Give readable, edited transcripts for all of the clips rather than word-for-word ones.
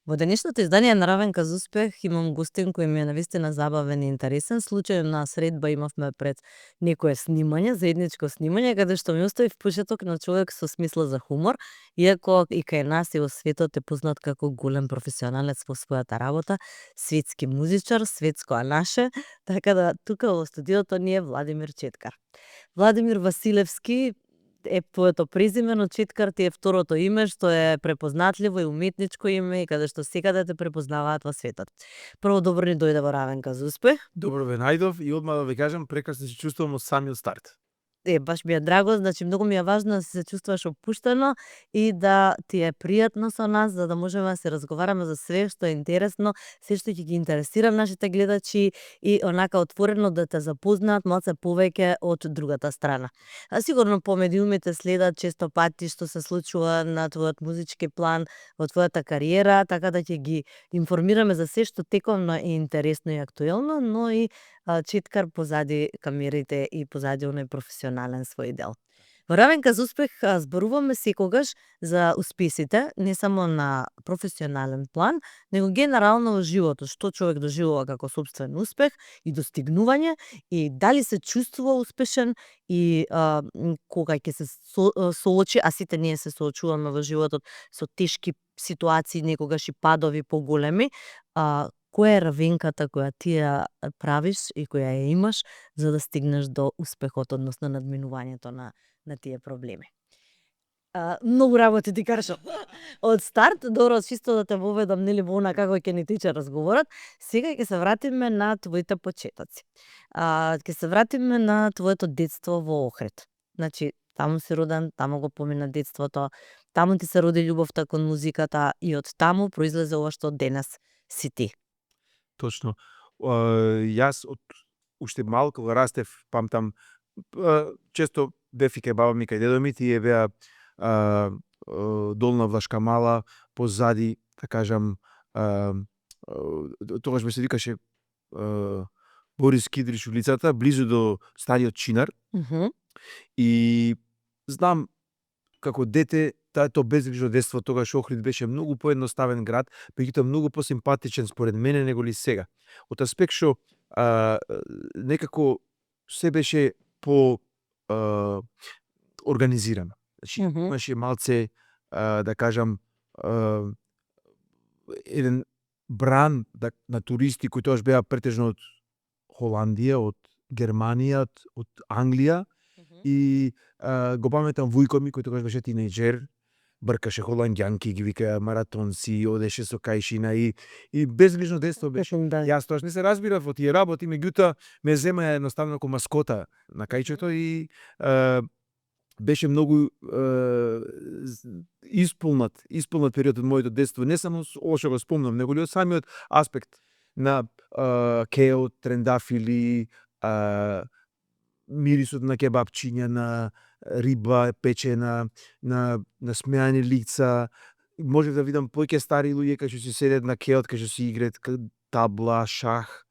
Во денешното издание на Равенка за успех имам гостин кој ми е навистина забавен и интересен. Случајна средба имавме пред некое снимање, заедничко снимање, каде што ми остави впечаток на човек со смисла за хумор, иако и кај нас и во светот е познат како голем професионалец во својата работа, светски музичар, светско а наше, така да тука во студиото ни е Владимир Четкар. Владимир Василевски е твоето презиме, но Четкар ти е второто име, што е препознатливо и уметничко име и каде што секаде те препознаваат во светот. Прво добро ни дојде во Равенка за успех. Добро ве најдов и одма да ви кажам, прекрасно се чувствувам од самиот старт. Баш ми е драго, значи многу ми е важно да се чувствуваш опуштено и да ти е пријатно со нас, за да можеме да се разговараме за све што е интересно, се што ќе ги интересира нашите гледачи и онака отворено да те запознаат малце повеќе од другата страна. А сигурно по медиумите следат често пати што се случува на твојот музички план во твојата кариера, така да ќе ги информираме за се што тековно е интересно и актуелно, но и Четкар позади камерите и позади оној професионален свој дел. Во Равенка за успех зборуваме секогаш за успесите, не само на професионален план, него генерално во животот, што човек доживува како собствен успех и достигнување и дали се чувствува успешен и кога ќе се соочи, а сите ние се соочуваме во животот со тешки ситуации, некогаш и падови поголеми, која е равенката која ти ја правиш и која ја имаш за да стигнеш до успехот, односно надминувањето на тие проблеми? Многу работи ти кажа. Од старт, добро, чисто да те воведам нели во она како ќе ни тече разговорот. Сега ќе се вратиме на твоите почетоци. Ќе се вратиме на твоето детство во Охрид. Значи, таму си роден, таму го помина детството, таму ти се роди љубовта кон музиката и од таму произлезе ова што денес си ти. Точно. Јас од уште малку кога растев, памтам, често бев и кај баба ми, кај дедо ми, тие беа долна Влашка мала, позади, да кажам, тогаш ме се викаше Борис Кидрич улицата, близу до стадиот Чинар. И знам, како дете, тоа безгрижно детство, тогаш Охрид беше многу поедноставен град, меѓутоа многу посимпатичен според мене него ли сега. Од аспект што некако се беше по организирано. Значи, имаше малце, да кажам, еден бран на туристи кои тогаш беа претежно од Холандија, од Германија, од Англија, и го паметам вујко ми кој тогаш беше тинејџер, бркаше холанѓанки, ги викаа маратонци, одеше со кајшина и безгрижно детство беше. Јас тогаш не се разбирав во тие работи, меѓутоа ме зема едноставно како маскота на кајчето и беше многу исполнат период од моето детство, не само ова што го спомнам, него и од самиот аспект на кеот, трендафили, мирисот на кебапчиња, на риба печена, на смеани лица. Можев да видам повеќе стари луѓе кај што си седат на кеот, кај што си играат табла, шах.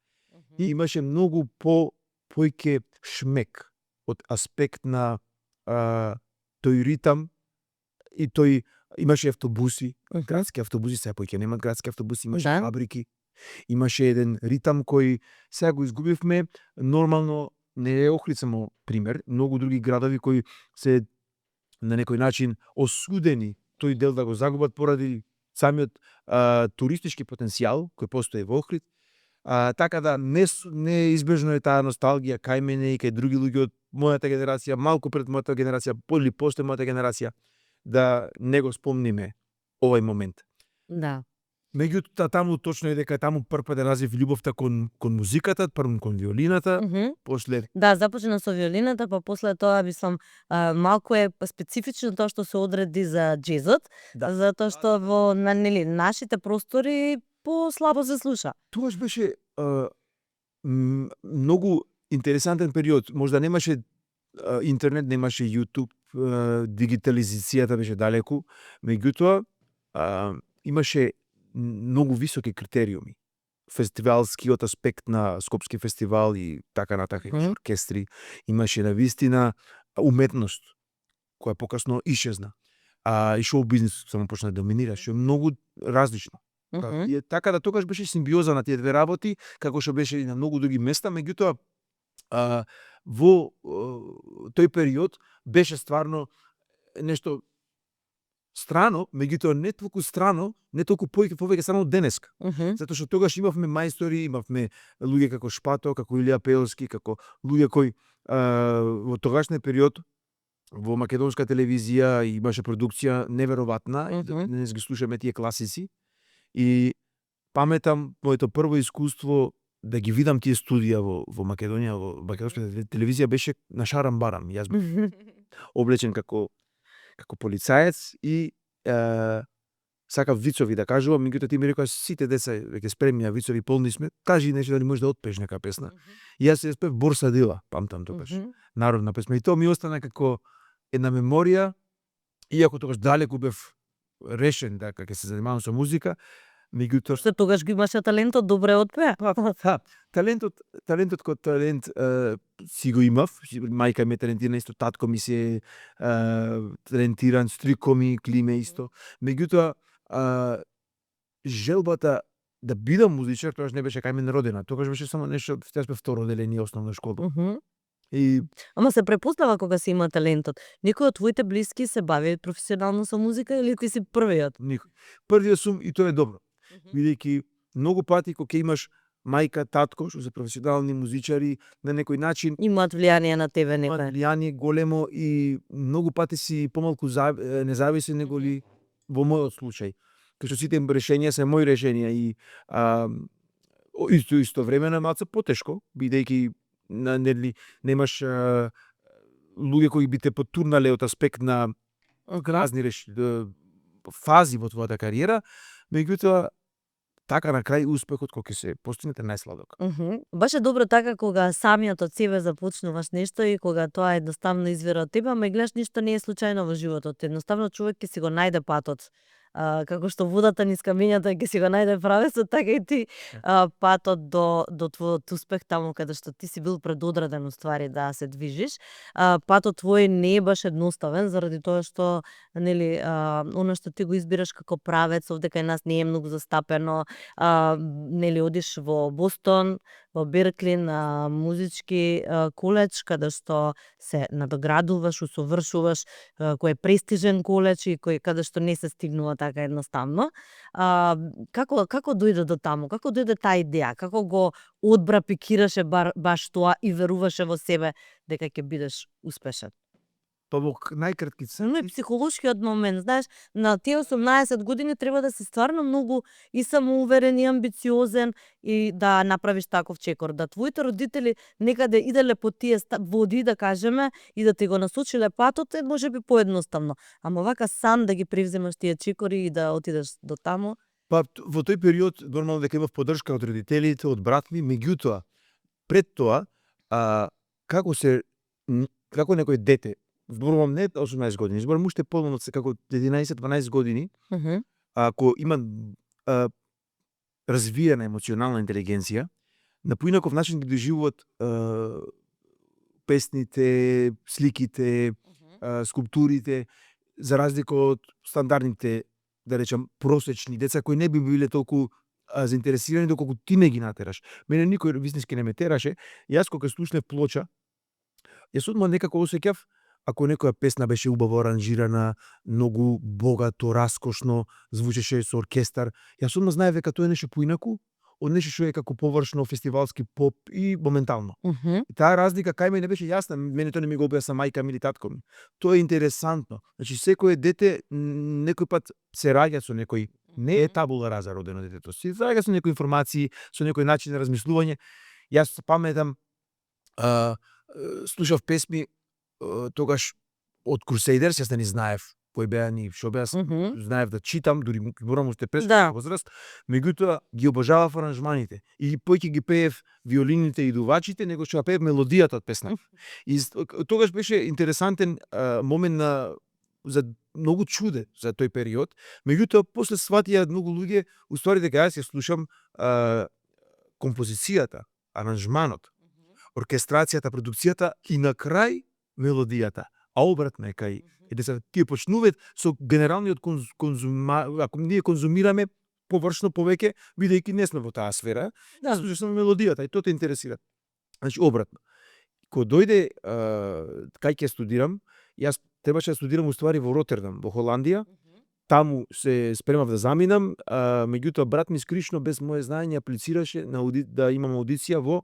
И имаше многу повеќе шмек од аспект на тој ритам и тој имаше автобуси, градски автобуси, сега повеќе немаат градски автобуси, имаше фабрики. Имаше еден ритам кој сега го изгубивме, нормално не е Охрид само пример, многу други градови кои се на некој начин осудени тој дел да го загубат поради самиот туристички потенцијал кој постои во Охрид. Така да неизбежно е таа носталгија кај мене и кај други луѓе од мојата генерација, малку пред мојата генерација, или после мојата генерација, да не го спомниме овој момент. Да. Меѓутоа таму точно е дека таму прв пат развив љубовта кон музиката, прво кон виолината, после. Да, започна со виолината, па после тоа мислам малку е специфично тоа што се одреди за џезот, затоа што во нашите простори послабо се слуша. Тогаш беше многу интересантен период. Можда немаше интернет, немаше YouTube, дигитализацијата беше далеку, меѓутоа имаше многу високи критериуми. Фестивалскиот аспект на Скопски фестивал и така натака, оркестри, имаше навистина уметност која покасно исчезна. И шоу бизнис само почна да доминира, што е многу различно. И така да тогаш беше симбиоза на тие две работи, како што беше и на многу други места, меѓутоа во тој период беше стварно нешто страно, меѓутоа не толку страно, не толку повеќе страно од денеска. Затоа што тогаш имавме мајстори, имавме луѓе како Шпато, како Илија Пеолски, како луѓе кои во тогашниот период во македонска телевизија имаше продукција неверојатна, денес ги слушаме тие класици. И паметам моето прво искуство да ги видам тие студија во Македонија, во македонската телевизија беше на Шарам Барам. Јас бев облечен како полицаец и сакав вицови да кажувам, меѓутоа ти ми рекоа сите деца веќе спремни на вицови, полни сме, кажи нешто дали можеш да отпееш нека песна. И јас се спев Борсадила, памтам тогаш, народна песна. И тоа ми остана како една меморија, иако тогаш далеку бев решен дека ќе се занимавам со музика, меѓутоа Што тогаш го имаше талентот, добре отпеа. Талентот кој талент си го имав. Мајка ми е талентирана исто, татко ми се талентиран, стрико ми, Климе исто. Меѓутоа желбата да бидам музичар тогаш не беше кај мене родена. Тогаш беше само нешто, јас бев второ одделение основна школа. И Ама се препознава кога се има талентот. Некој од твоите блиски се бави професионално со музика или ти си првиот? никој. Првиот сум и тоа е добро. Бидејќи многу пати кога ќе имаш мајка, татко што се професионални музичари, на некој начин Имаат влијание на тебе имаат некој. влијание големо и многу пати си помалку независен него ли во мојот случај. Кај што сите решенија се мои решенија и истовремено малку потешко, бидејќи немаш луѓе кои би те потурнале од аспект на разни фази во твојата кариера, меѓутоа така на крај успехот кој ќе се постигнете најсладок. Баш е добро така кога самиот од себе започнуваш нешто и кога тоа едноставно извира од тебе, ама гледаш ништо не е случајно во животот. Едноставно човек ќе си го најде патот. Како што водата низ камењата ќе си го најде правецот, така и ти патот до твојот успех таму каде што ти си бил предодреден уствари да се движиш. Патот твој не е баш едноставен заради тоа што нели она што ти го избираш како правец овде кај нас не е многу застапено. Нели одиш во Бостон, во Беркли на музички коледж каде што се надоградуваш, усовршуваш, кој е престижен коледж и каде што не се стигнува така едноставно. Како дојде до таму? Како дојде таа идеја? Како го одбра, пикираше баш тоа и веруваше во себе дека ќе бидеш успешен? Па во најкратки Но и психолошкиот момент, знаеш, на тие 18 години треба да си стварно многу и самоуверен и амбициозен и да направиш таков чекор. Да твоите родители некаде иделе по тие води, да кажеме, и да ти го насочиле патот е можеби поедноставно. Ама вака сам да ги превземаш тие чекори и да отидеш до таму. Па во тој период нормално дека имав поддршка од родителите, од брат ми, меѓутоа пред тоа како некој дете, зборувам не 18 години, зборувам уште полно како 11-12 години, ако има развиена емоционална интелигенција, на поинаков начин ги доживуваат песните, сликите, скулптурите, за разлика од стандардните, да речам, просечни деца кои не би биле толку заинтересирани доколку ти не ги натераш. Мене никој вистински не ме тераше. Јас кога слушнав плоча, јас одма некако осеќав ако некоја песна беше убаво аранжирана, многу богато, раскошно, звучеше со оркестар, јас одма знаев дека тоа е нешто поинаку од нешто што е како површно фестивалски поп и моментално. И таа разлика кај мене беше јасна, мене тоа не ми го објасна мајка ми или татко ми. Тоа е интересантно. Значи секое дете некој пат се раѓа со некој, не е табула раза родено детето, се раѓа со некои информации, со некој начин на размислување. Јас се паметам, слушав песми тогаш од Crusaders, јас не знаев кои беа ни, што беа, знаев да читам, дури морам уште пресна возраст, меѓутоа ги обожавав аранжманите и поќе ги пеев виолините и дувачите, него што ја пеев мелодијата од песната. И тогаш беше интересантен момент за многу чуде за тој период, меѓутоа после сватија многу луѓе уствари дека јас ја слушам композицијата, аранжманот, оркестрацијата, продукцијата и на крај мелодијата, а обратно е кај тие почнуваат со генералниот ако ние конзумираме површно повеќе, бидејќи не сме во таа сфера, Да. слушаш само мелодијата и тоа те интересира. Значи обратно. Кога дојде кај ќе студирам, јас требаше да студирам уствари во Ротердам, во Холандија. Таму се спремав да заминам, меѓутоа брат ми скришно без мое знаење аплицираше да имам аудиција во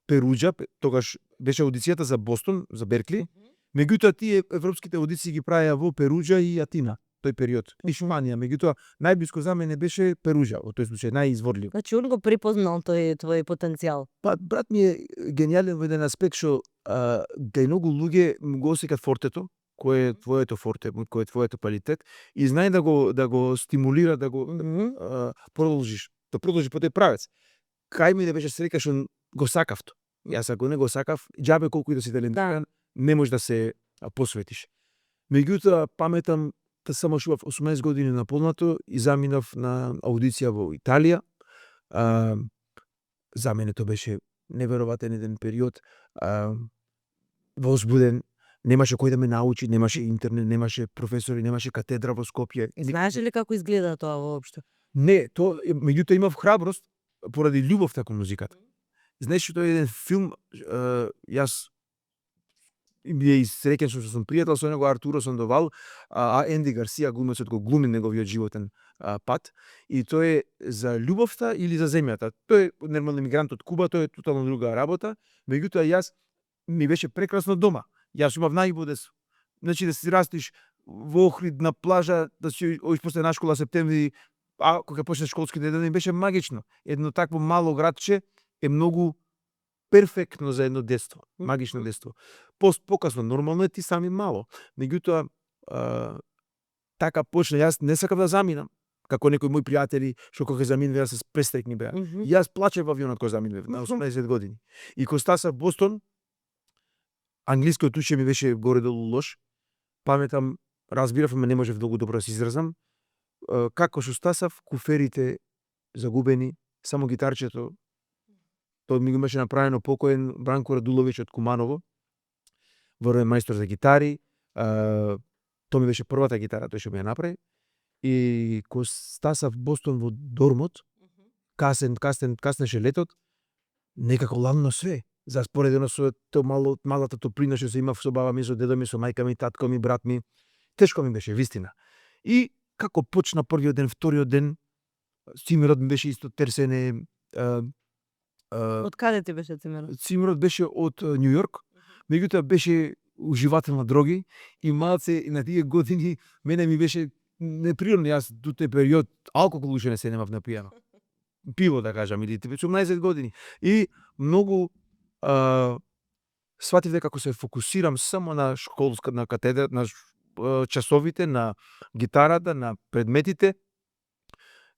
Перуџа, тогаш беше аудицијата за Бостон, за Беркли. Меѓутоа тие европските аудиции ги правеа во Перуџа и Атина тој период. И Шпанија, меѓутоа најблиско за мене беше Перуџа, во тој случај најизворлив. Значи он го препознал твој потенцијал. Па брат ми е гениален во еден аспект што кај многу луѓе го осеќаат фортето, кој е твоето форте, кој е твоето квалитет и знае да го стимулира да го продолжиш по тој правец. Кај ми не беше среќа што го сакав тоа. Јас ако не го сакав, џабе колку и да си талентиран, не можеш да се посветиш. Меѓутоа паметам да самошував 18 години наполнато и заминав на аудиција во Италија. За мене тоа беше невероватен еден период. Возбуден, немаше кој да ме научи, немаше интернет, немаше професори, немаше катедра во Скопје. Знаеш ли како изгледа тоа воопшто? Не, тоа меѓутоа имав храброст поради љубовта кон музиката. Знаеш што е еден филм, јас е среќен што сум пријател со него, Артуро Сандовал, а Енди Гарсија глумецот го глуми неговиот животен пат и тоа е за љубовта или за земјата. Тој е нормален мигрант од Куба, тоа е тотално друга работа, меѓутоа јас ми беше прекрасно дома. Јас имав најубаво детство. Значи да си растиш во Охрид на плажа, да си оиш после на школа септември, кога почнеш школските дни беше магично. Едно такво мало градче е многу перфектно за едно детство, магично детство. Покасно нормално е ти сами мало. Меѓутоа така почна, јас не сакав да заминам. Како некои мои пријатели што кога заминуваа се престрекни беа. Јас плачев во авионот кога заминував на 18 години. И кога стасав в Бостон, англискиот учење ми беше горе-долу лош. Паметам, разбирав, ама не можев долго добро да се изразам. Како што стасав, куферите загубени, само гитарчето. Тоа ми го беше направено покоен Бранко Радуловиќ од Куманово, врвен мајстор за гитари. Тоа ми беше првата гитара, тој што ми ја направи. И кога стасав в Бостон во дормот, каснеше летот, некако ладно све. За споредено со малата топлина што се имав со баба ми, со дедо ми, со мајка ми, татко ми, брат ми. Тешко ми беше, вистина. И како почна првиот ден, вториот ден, цимерот ми беше исто терсене. Од каде ти беше цимерот? Цимерот беше од Њу Јорк, меѓутоа беше уживател на дроги и малце на тие години мене ми беше неприродно. Јас до тој период алкохол уште не се немав на пијано. Пиво да кажам, или 18 години. И многу сватив дека ако се фокусирам само на школска, на катедра, на часовите, на гитарата, на предметите,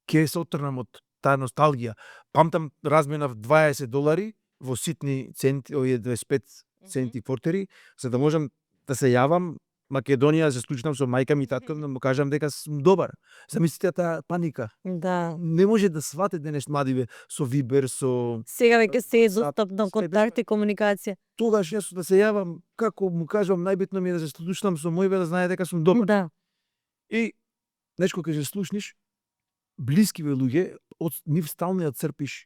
ќе се отрнам од таа носталгија. Памтам, разменав $20 во ситни центи, 25 центи квартери, за да можам да се јавам Македонија, да се случам со мајка ми и татко, да му кажам дека сум добар. Замислите таа паника. Да. Не може да свате денес младиве со Вибер, со... Сега веќе се е достапно контакт и комуникација. Тогаш јас да се јавам, како му кажувам, најбитно ми е да се слушнам со мојве, да знае дека сум добар. Да. И нешко кога се слушниш, блискиве луѓе, од нив стално ја црпиш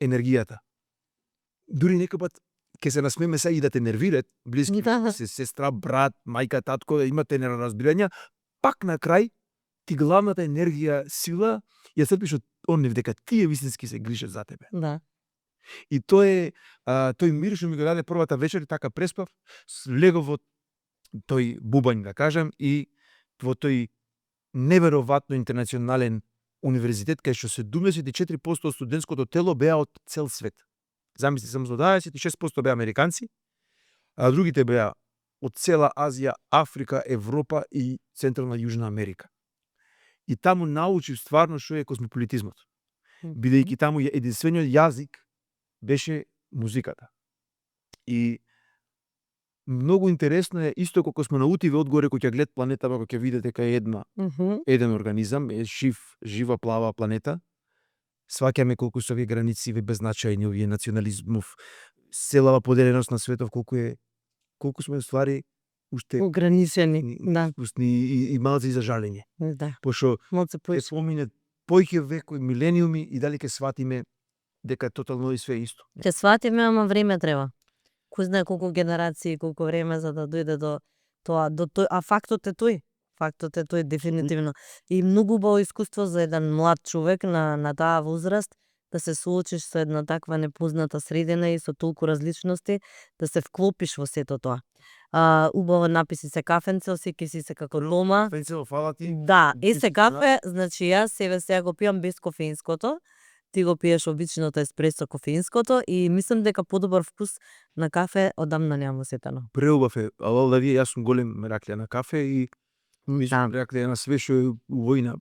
енергијата. Дури некој пат ќе се насмееме сега и да те нервират, блиски, сестра, брат, мајка, татко, имате неразбирања, пак на крај ти главната енергија, сила ја црпиш од онив, дека тие вистински се грижат за тебе. Да. И тој мир што ми го даде првата вечер, така преспав, легов во тој бубањ, да кажам, и во тој неверојатно интернационален универзитет, кај што 74% од студентското тело беа од цел свет. Замисли, само 26% беа американци, а другите беа од цела Азија, Африка, Европа и Централна Јужна Америка. И таму научив стварно што е космополитизмот. Бидејќи таму единствениот јазик беше музиката. И многу интересно е, исто како сме наутиве одгоре кога ќе гледат планетава, кога ќе видите дека е еден организам, е жива плава планета, сваќаме колку се овие граници беззначајни, овие национализмов, селава поделеност на светов, колку сме ствари уште ограничени, да. И малци за жалење. Да. Пошто Малце ќе спомине поќе векови, милениуми и дали ќе сватиме дека тотално и све исто. Ќе сватиме, ама време треба. Кој знае колку генерации, колку време за да дојде до тоа, до тој, а фактот е тој. Фактот е тој дефинитивно. И многу убаво искуство за еден млад човек на таа возраст да се соочиш со една таква непозната средина и со толку различности, да се вклопиш во сето тоа. Убаво написи се кафенце, осеќи си се како дома. Фенцево, фала ти. Да, се кафе, значи јас себе сега го пијам без кофеинското. Ти го пиеш обичното еспресо кофеинското и мислам дека подобар вкус на кафе одамна немам осетено. Преубав е. Алал да вие, јас сум голем раклија на кафе и мислам раклија на све што е војна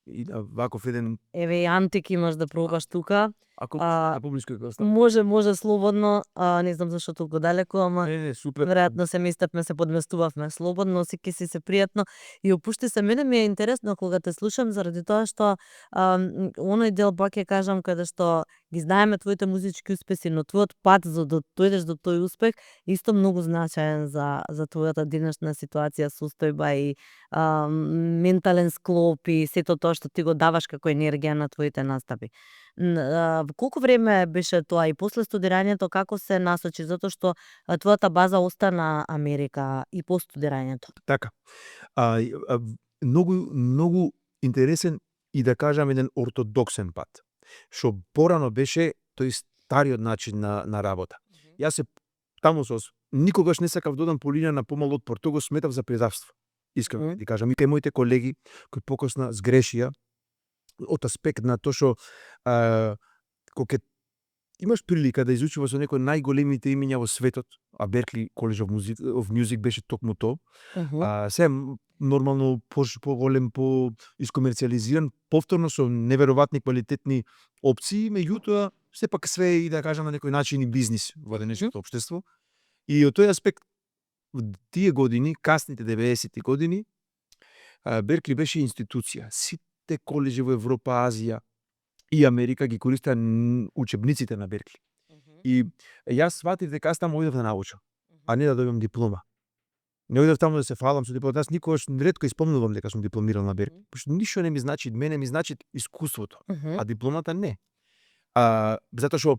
и на ваков еден. Еве и антик имаш да пробаш тука. Ако на публичко коста. Може слободно, не знам зашто толку далеко, ама Не, супер. веројатно се местевме, се подместувавме слободно, осеќи си се пријатно и опушти се. Мене ми е интересно кога те слушам заради тоа што оној дел пак ќе кажам каде што ги знаеме твоите музички успеси, но твојот пат за да дојдеш до тој успех исто многу значаен за твојата денешна ситуација, состојба и ментален склоп и сето тоа што ти го даваш како енергија на твоите настапи. Колку време беше тоа и после студирањето, како се насочи, затоа што твојата база остана Америка и по студирањето? Така. Многу интересен и да кажам еден ортодоксен пат. Што порано беше тој стариот начин на работа. Јас се таму никогаш не сакав додам по линија на помал отпор, тоа го сметав за предавство. Искрено да ти кажам, и кај моите колеги кои покосна сгрешија од аспект на тоа што кога имаш прилика да изучуваш со некои најголемите имиња во светот, а Беркли College of Music беше токму тоа. Се нормално поголем, по искомерцијализиран, повторно со неверојатни квалитетни опции, меѓутоа сепак све и да кажам на некој начин и бизнис во денешното општество. И од тој аспект тие години, касните 90-ти години, Беркли беше институција. Сите коледжи во Европа, Азија и Америка ги користеа учебниците на Беркли. И јас сватив дека јас таму одев да научам, а не да добивам диплома. Не одев таму да се фалам со диплома. Јас никогаш ретко испомнувам дека сум дипломирал на Беркли. Пошто ништо не ми значи, мене ми значи искуството, а дипломата не. Затоа што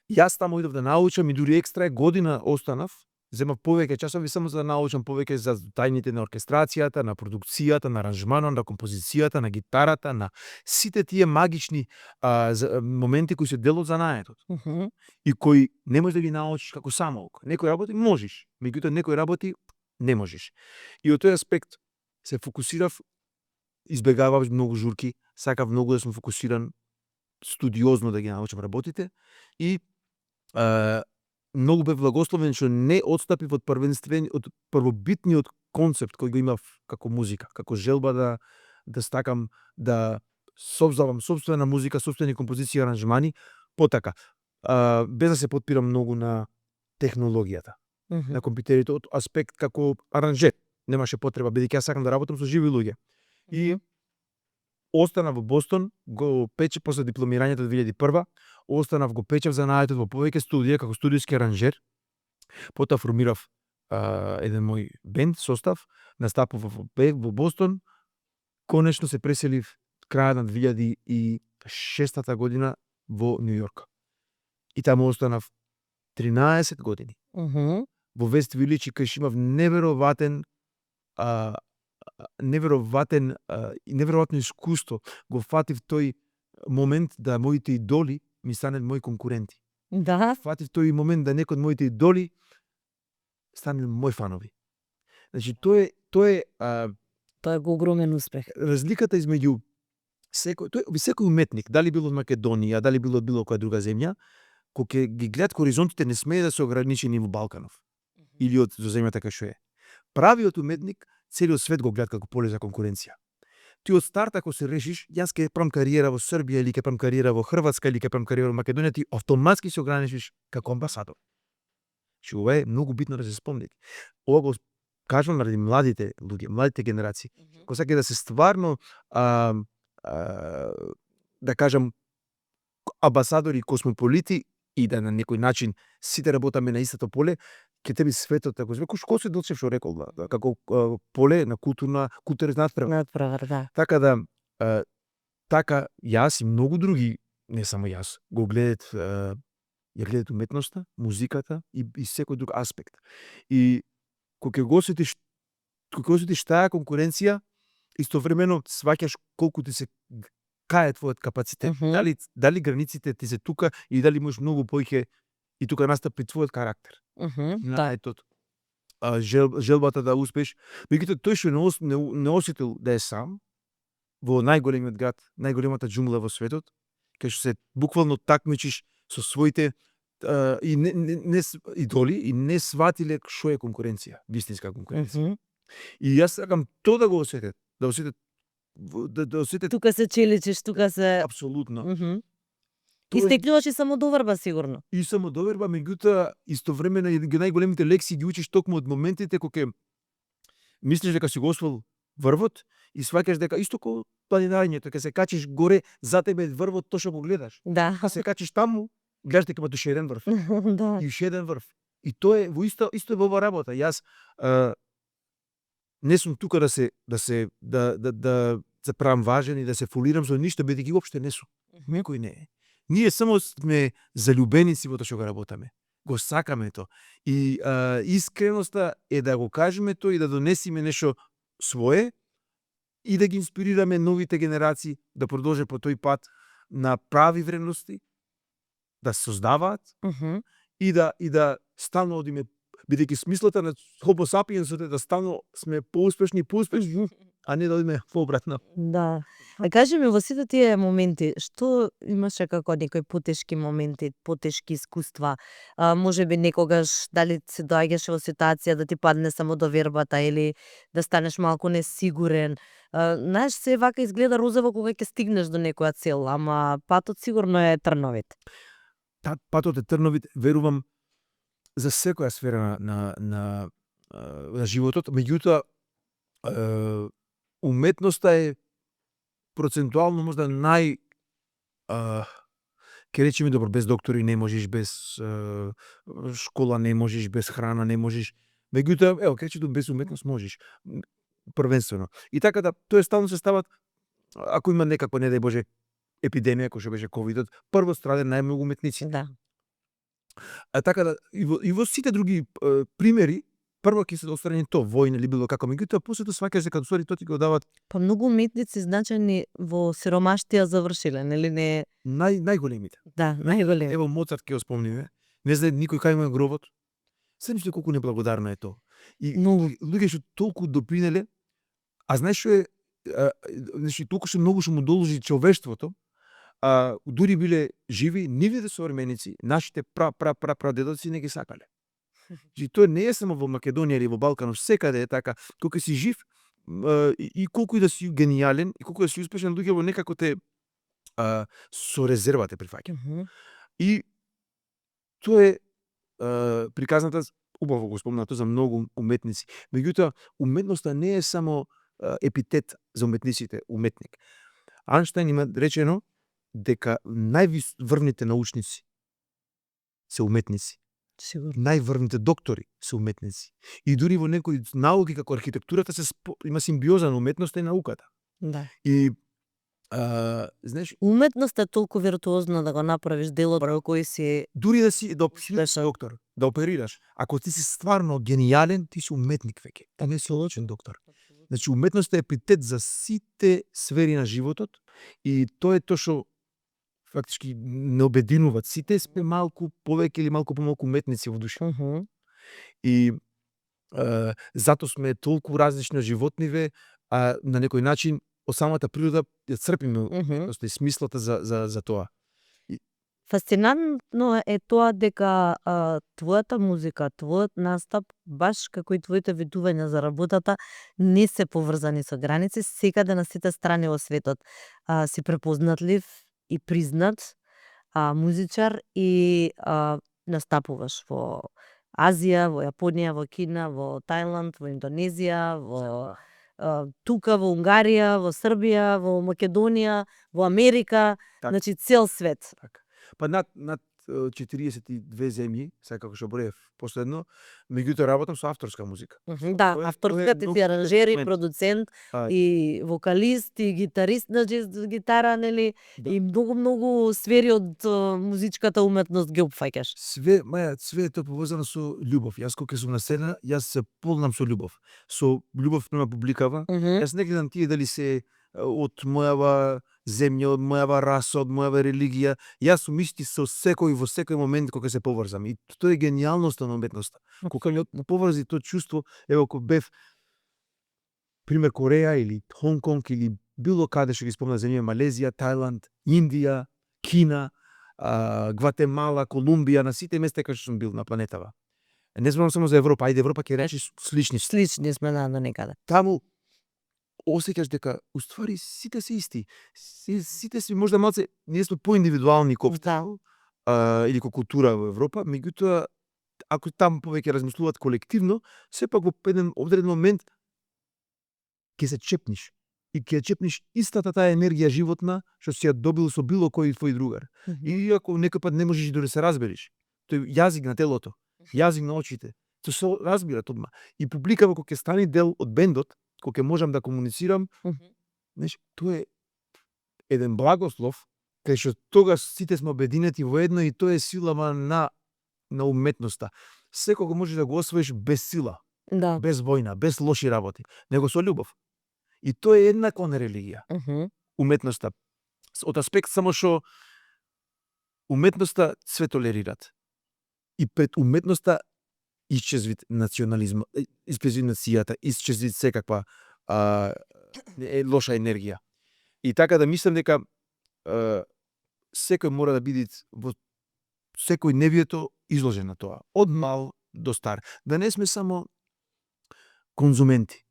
јас таму одев да научам и дури екстра година останав, земав повеќе часови само за да научам повеќе за тајните на оркестрацијата, на продукцијата, на аранжманот, на композицијата, на гитарата, на сите тие магични моменти кои се дел од занаетот. И кои не можеш да ги научиш како самоук. Некои работи можеш, меѓутоа некои работи не можеш. И од тој аспект се фокусирав, избегавав многу журки, сакав многу да сум фокусиран, студиозно да ги научам работите и многу бев благословен што не отстапив од првобитниот концепт кој го имав како музика, како желба да стакам да создавам сопствена музика, сопствени композиции и аранжмани, потака, без да се потпирам многу на технологијата, на компјутерите, од аспект како аранжер. Немаше потреба, бидејќи јас сакам да работам со живи луѓе. И останав во Бостон, го пече после дипломирањето 2001, останав го печев занаетот во повеќе студија како студиски аранжер. Потоа формирав еден мој бенд, состав, настапав во Бостон. Конечно се преселив крајот на 2006 година во Нью Йорк. И таму останав 13 години. Во Вест Вилидж, кај имав неверојатно искуство. Го фатив тој момент да моите идоли ми станат мои конкуренти. Да. Фатив тој момент да некои од моите идоли станат мои фанови. Значи тоа е го огромен успех. Разликата измеѓу секој уметник, дали било од Македонија, дали било од било која друга земја, кога ги гледат хоризонтите, не смее да се ограничени во Балканов или од земјата кај што е. Правиот уметник целиот свет го гледа како поле за конкуренција. Ти од старт ако се решиш, јас ќе правам кариера во Србија или ќе правам кариера во Хрватска или ќе правам кариера во Македонија, ти автоматски се ограничиш како амбасадор. Че ова е многу битно да се спомнете. Ова го кажам ради младите луѓе, младите генерации, кои сакаат да се стварно да кажам амбасадори, космополити и да на некој начин сите работаме на истото поле, ќе тебе светот, ако зве, кој се Делчев што рекол, како поле на културна надпревар. Да. Така да така јас и многу други, не само јас, го гледат ја гледат уметноста, музиката и секој друг аспект. И кога го осетиш таа конкуренција, истовремено сваќаш колку ти се кај е твојот капацитет, дали границите ти се тука и дали можеш многу повеќе и тука настапи твојот карактер. Да. Етот. Желбата да успеш, меѓутоа тој што не осетил да е сам во најголемиот град, најголемата џунгла во светот, кај што се буквално такмичиш со своите и не идоли и не сватиле што е конкуренција, вистинска конкуренција. И јас сакам тоа да го осетат, да осетат Тука се челичиш, тука се апсолутно. И стекнуваш и самодоверба сигурно. И самодоверба, меѓутоа истовремено и најголемите лекции ги учиш токму од моментите кога мислиш дека си го освоил врвот и сваќаш дека исто како планинарењето, кога се качиш горе, за тебе е врвот тоа што го гледаш. Да. А се качиш таму, гледаш дека има уште еден врв. Да. И уште еден врв. И тоа е во исто е во ова работа. Јас не сум тука да се правам важен и да се фолирам со ништо, бидејќи уопште не сум. Никој не е. Ние само сме залюбеници во тоа што го работаме. Го сакаме тоа. И искреноста е да го кажеме тоа и да донесеме нешто свое и да ги инспирираме новите генерации да продолжат по тој пат на прави вредности, да се создаваат и да стално одиме, бидејќи смислата на Homo sapiens е да стално сме поуспешни, а не да одиме пообратно. Да. А кажи ми, во сите тие моменти, што имаше како некои потешки моменти, потешки искуства? Можеби некогаш дали се доаѓаше во ситуација да ти падне самодовербата или да станеш малку несигурен. Знаеш, се вака изгледа розово кога ќе стигнеш до некоја цел, ама патот сигурно е трновит. Патот е трновит, верувам, за секоја сфера на животот, меѓутоа уметноста е процентуално можда ке речеме добро, без доктори не можеш, без школа не можеш, без храна не можеш. Меѓутоа, ке речеме без уметност можеш. Првенствено. И така да, тоа стално се стават, ако има некаква, не дај Боже, епидемија, кој што беше ковидот, прво страде најмногу уметници. Да. Така да, и во сите други примери, прво ќе се острани тоа, војна или било како, меѓутоа после тоа сваќаш дека усвари тоа ти го дават. Па многу уметници значајни во сиромаштија завршиле, нели не? Најголемите. Да, најголемите. Ево Моцарт ќе го спомниме. Не знае никој кај му е гробот. Се ништо колку неблагодарно е тоа. И луѓе што толку допринеле, а знаеш што е, значи толку што многу што му доложи човештвото, дури биле живи, нивните современици, нашите прадедоци не ги сакале. И тоа не е само во Македонија или во Балканот, секаде е така. Кога си жив и колку и да си гениален, и колку да си успешен, луѓето некако те со резерва те прифаќа. И тоа е приказната, убаво го спомнато за многу уметници. Меѓутоа, уметноста не е само епитет за уметниците, уметник. Анштајн има речено дека најврвните научници се уметници. Сигурно. Најврвните доктори се уметници. И дури во некои науки како архитектурата има симбиоза на уметноста и науката. Да. И знаеш, уметноста е толку виртуозна да го направиш делот во кој си дури да си доктор, да оперираш, ако ти си стварно гениален, ти си уметник веќе. Та не си лочен доктор. Значи уметноста е епитет за сите сфери на животот и тоа е тоа што фактички не обединуваат. Сите сме малку повеќе или малку помалку уметници во душа. И затоа сме толку различни животниве, а на некој начин од самата природа ја црпиме и смислата за тоа. Фасцинантно е тоа дека твојата музика, твојот настап, баш како и твоите ветувања за работата, не се поврзани со граници, секаде на сите страни во светот. Си препознатлив и признат музичар и настапуваш во Азија, во Јапонија, во Кина, во Тајланд, во Индонезија, во тука во Унгарија, во Србија, во Македонија, во Америка, значи цел свет. Па над 42 земји, сега како што броев последно, меѓутоа работам со авторска музика. Да, Тоа е авторска, ти многу си аранжер и момент. продуцент А, и вокалист и гитарист на джез гитара, нели? Да. И многу сфери од музичката уметност ги опфаќаш. Све е тоа поврзано со љубов. Јас кога сум на сцена, јас се полнам со љубов. Со љубов према публикава. Јас не гледам тие дали се од мојава земја, од мојава раса, од мојава религија. Јас сум исти со секој во секој момент кога се поврзам. И тоа е гениалноста на уметноста. Кога ми поврзи тоа чувство, ево кога бев пример Кореја или Хонг Конг или било каде што ги спомна земја, Малезија, Тајланд, Индија, Кина, Гватемала, Колумбија, на сите места каде што сум бил на планетава. Не зборам само за Европа, ајде Европа ќе речи слични. Слични сме на некаде. Таму осеќаш дека уствари сите се исти. Сите сме можда малце, ние сме поиндивидуални Да. или ко култура во Европа, меѓутоа ако таму повеќе размислуваат колективно, сепак во еден одреден момент ќе се чепниш и ќе чепниш истата таа енергија животна што си ја добил со било кој твој другар. И ако некој пат не можеш да се разбереш, тој јазик на телото, јазик на очите, тоа се разбират одма. И публикава кога ќе стане дел од бендот, кога ќе можам да комуницирам, знаеш, тоа е еден благослов, кај што тогаш сите сме обединети во едно и тоа е силава на уметноста. Секого можеш да го освоиш без сила, Да. без војна, без лоши работи, него со љубов. И тоа е еднакво на религија. Уметноста. Од аспект само што уметноста све толерират. И пред уметноста исчезви национализм, исчезви нацијата, исчезви секаква лоша енергија. И така да мислам дека секој мора да биде во секој невието изложен на тоа, од мал до стар. Да не сме само конзументи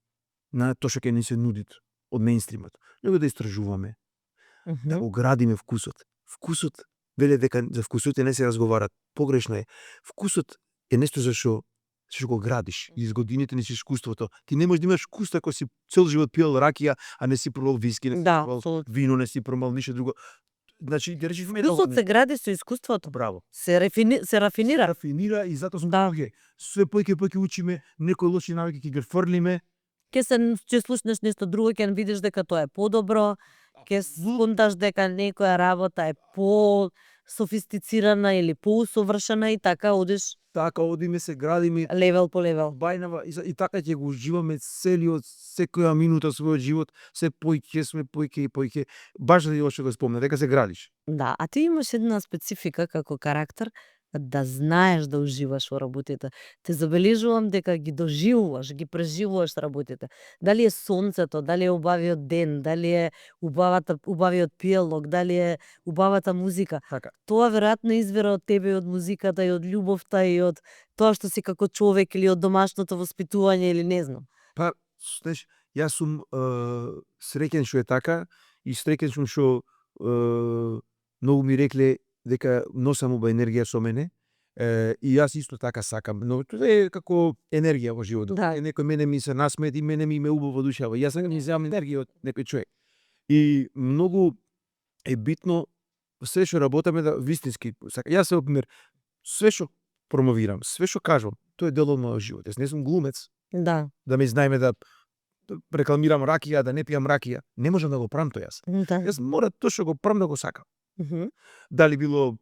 на тоа што ќе ни се нуди од мејнстримот, него да истражуваме, да го градиме вкусот. Вкусот, веле дека за вкусот не се разговарат, погрешно е. Вкусот е нешто за што го градиш. И из годините не си искуството. Ти не можеш да имаш вкус ако си цел живот пиел ракија, а не си пробал виски, не си Да, пробал вино, не си пробал ништо друго. Значи, да речиш Вкусот се гради со искуството. Браво. Се рафинира. Рафинира и затоа сме Да. тука. Све поиќе учиме, некои лоши навики ќе ги фрлиме. Ќе слушнеш нешто друго, ќе видиш дека тоа е подобро, ќе сконташ дека некоја работа е по-софистицирана или поусовршена и така одиш Така одиме, се градиме левел по левел. бајнава и така ќе го уживаме целиот секоја минута својот живот, се поиќе сме поиќе. Баш заради ова што го спомна, дека се градиш. Да, а ти имаш една специфика како карактер да знаеш да уживаш во работите. Те забележувам дека ги доживуваш, ги преживуваш работите. Дали е сонцето, дали е убавиот ден, дали е убавиот пиелок, дали е убавата музика. Така. Тоа веројатно извира од тебе и од музиката и од љубовта и од тоа што си како човек или од домашното воспитување или не знам. Па, знаеш, јас сум среќен што е така и среќен сум што многу ми рекле дека носам оба енергија со мене. И јас исто така сакам, но тоа е како енергија во животот. Да. Некој мене ми се насмети, мене ми ме убаво душава. Јас сакам да земам енергија од некој човек. И многу е битно се што работаме да вистински сакам. Јас се пример све што промовирам, све што кажувам, тоа е дел од мојот живот. Јас не сум глумец. Да. Да ме знаеме да рекламирам ракија, да не пијам ракија. Не можам да го правам тоа јас. Да. Јас мора тоа што го правам да го сакам. Дали било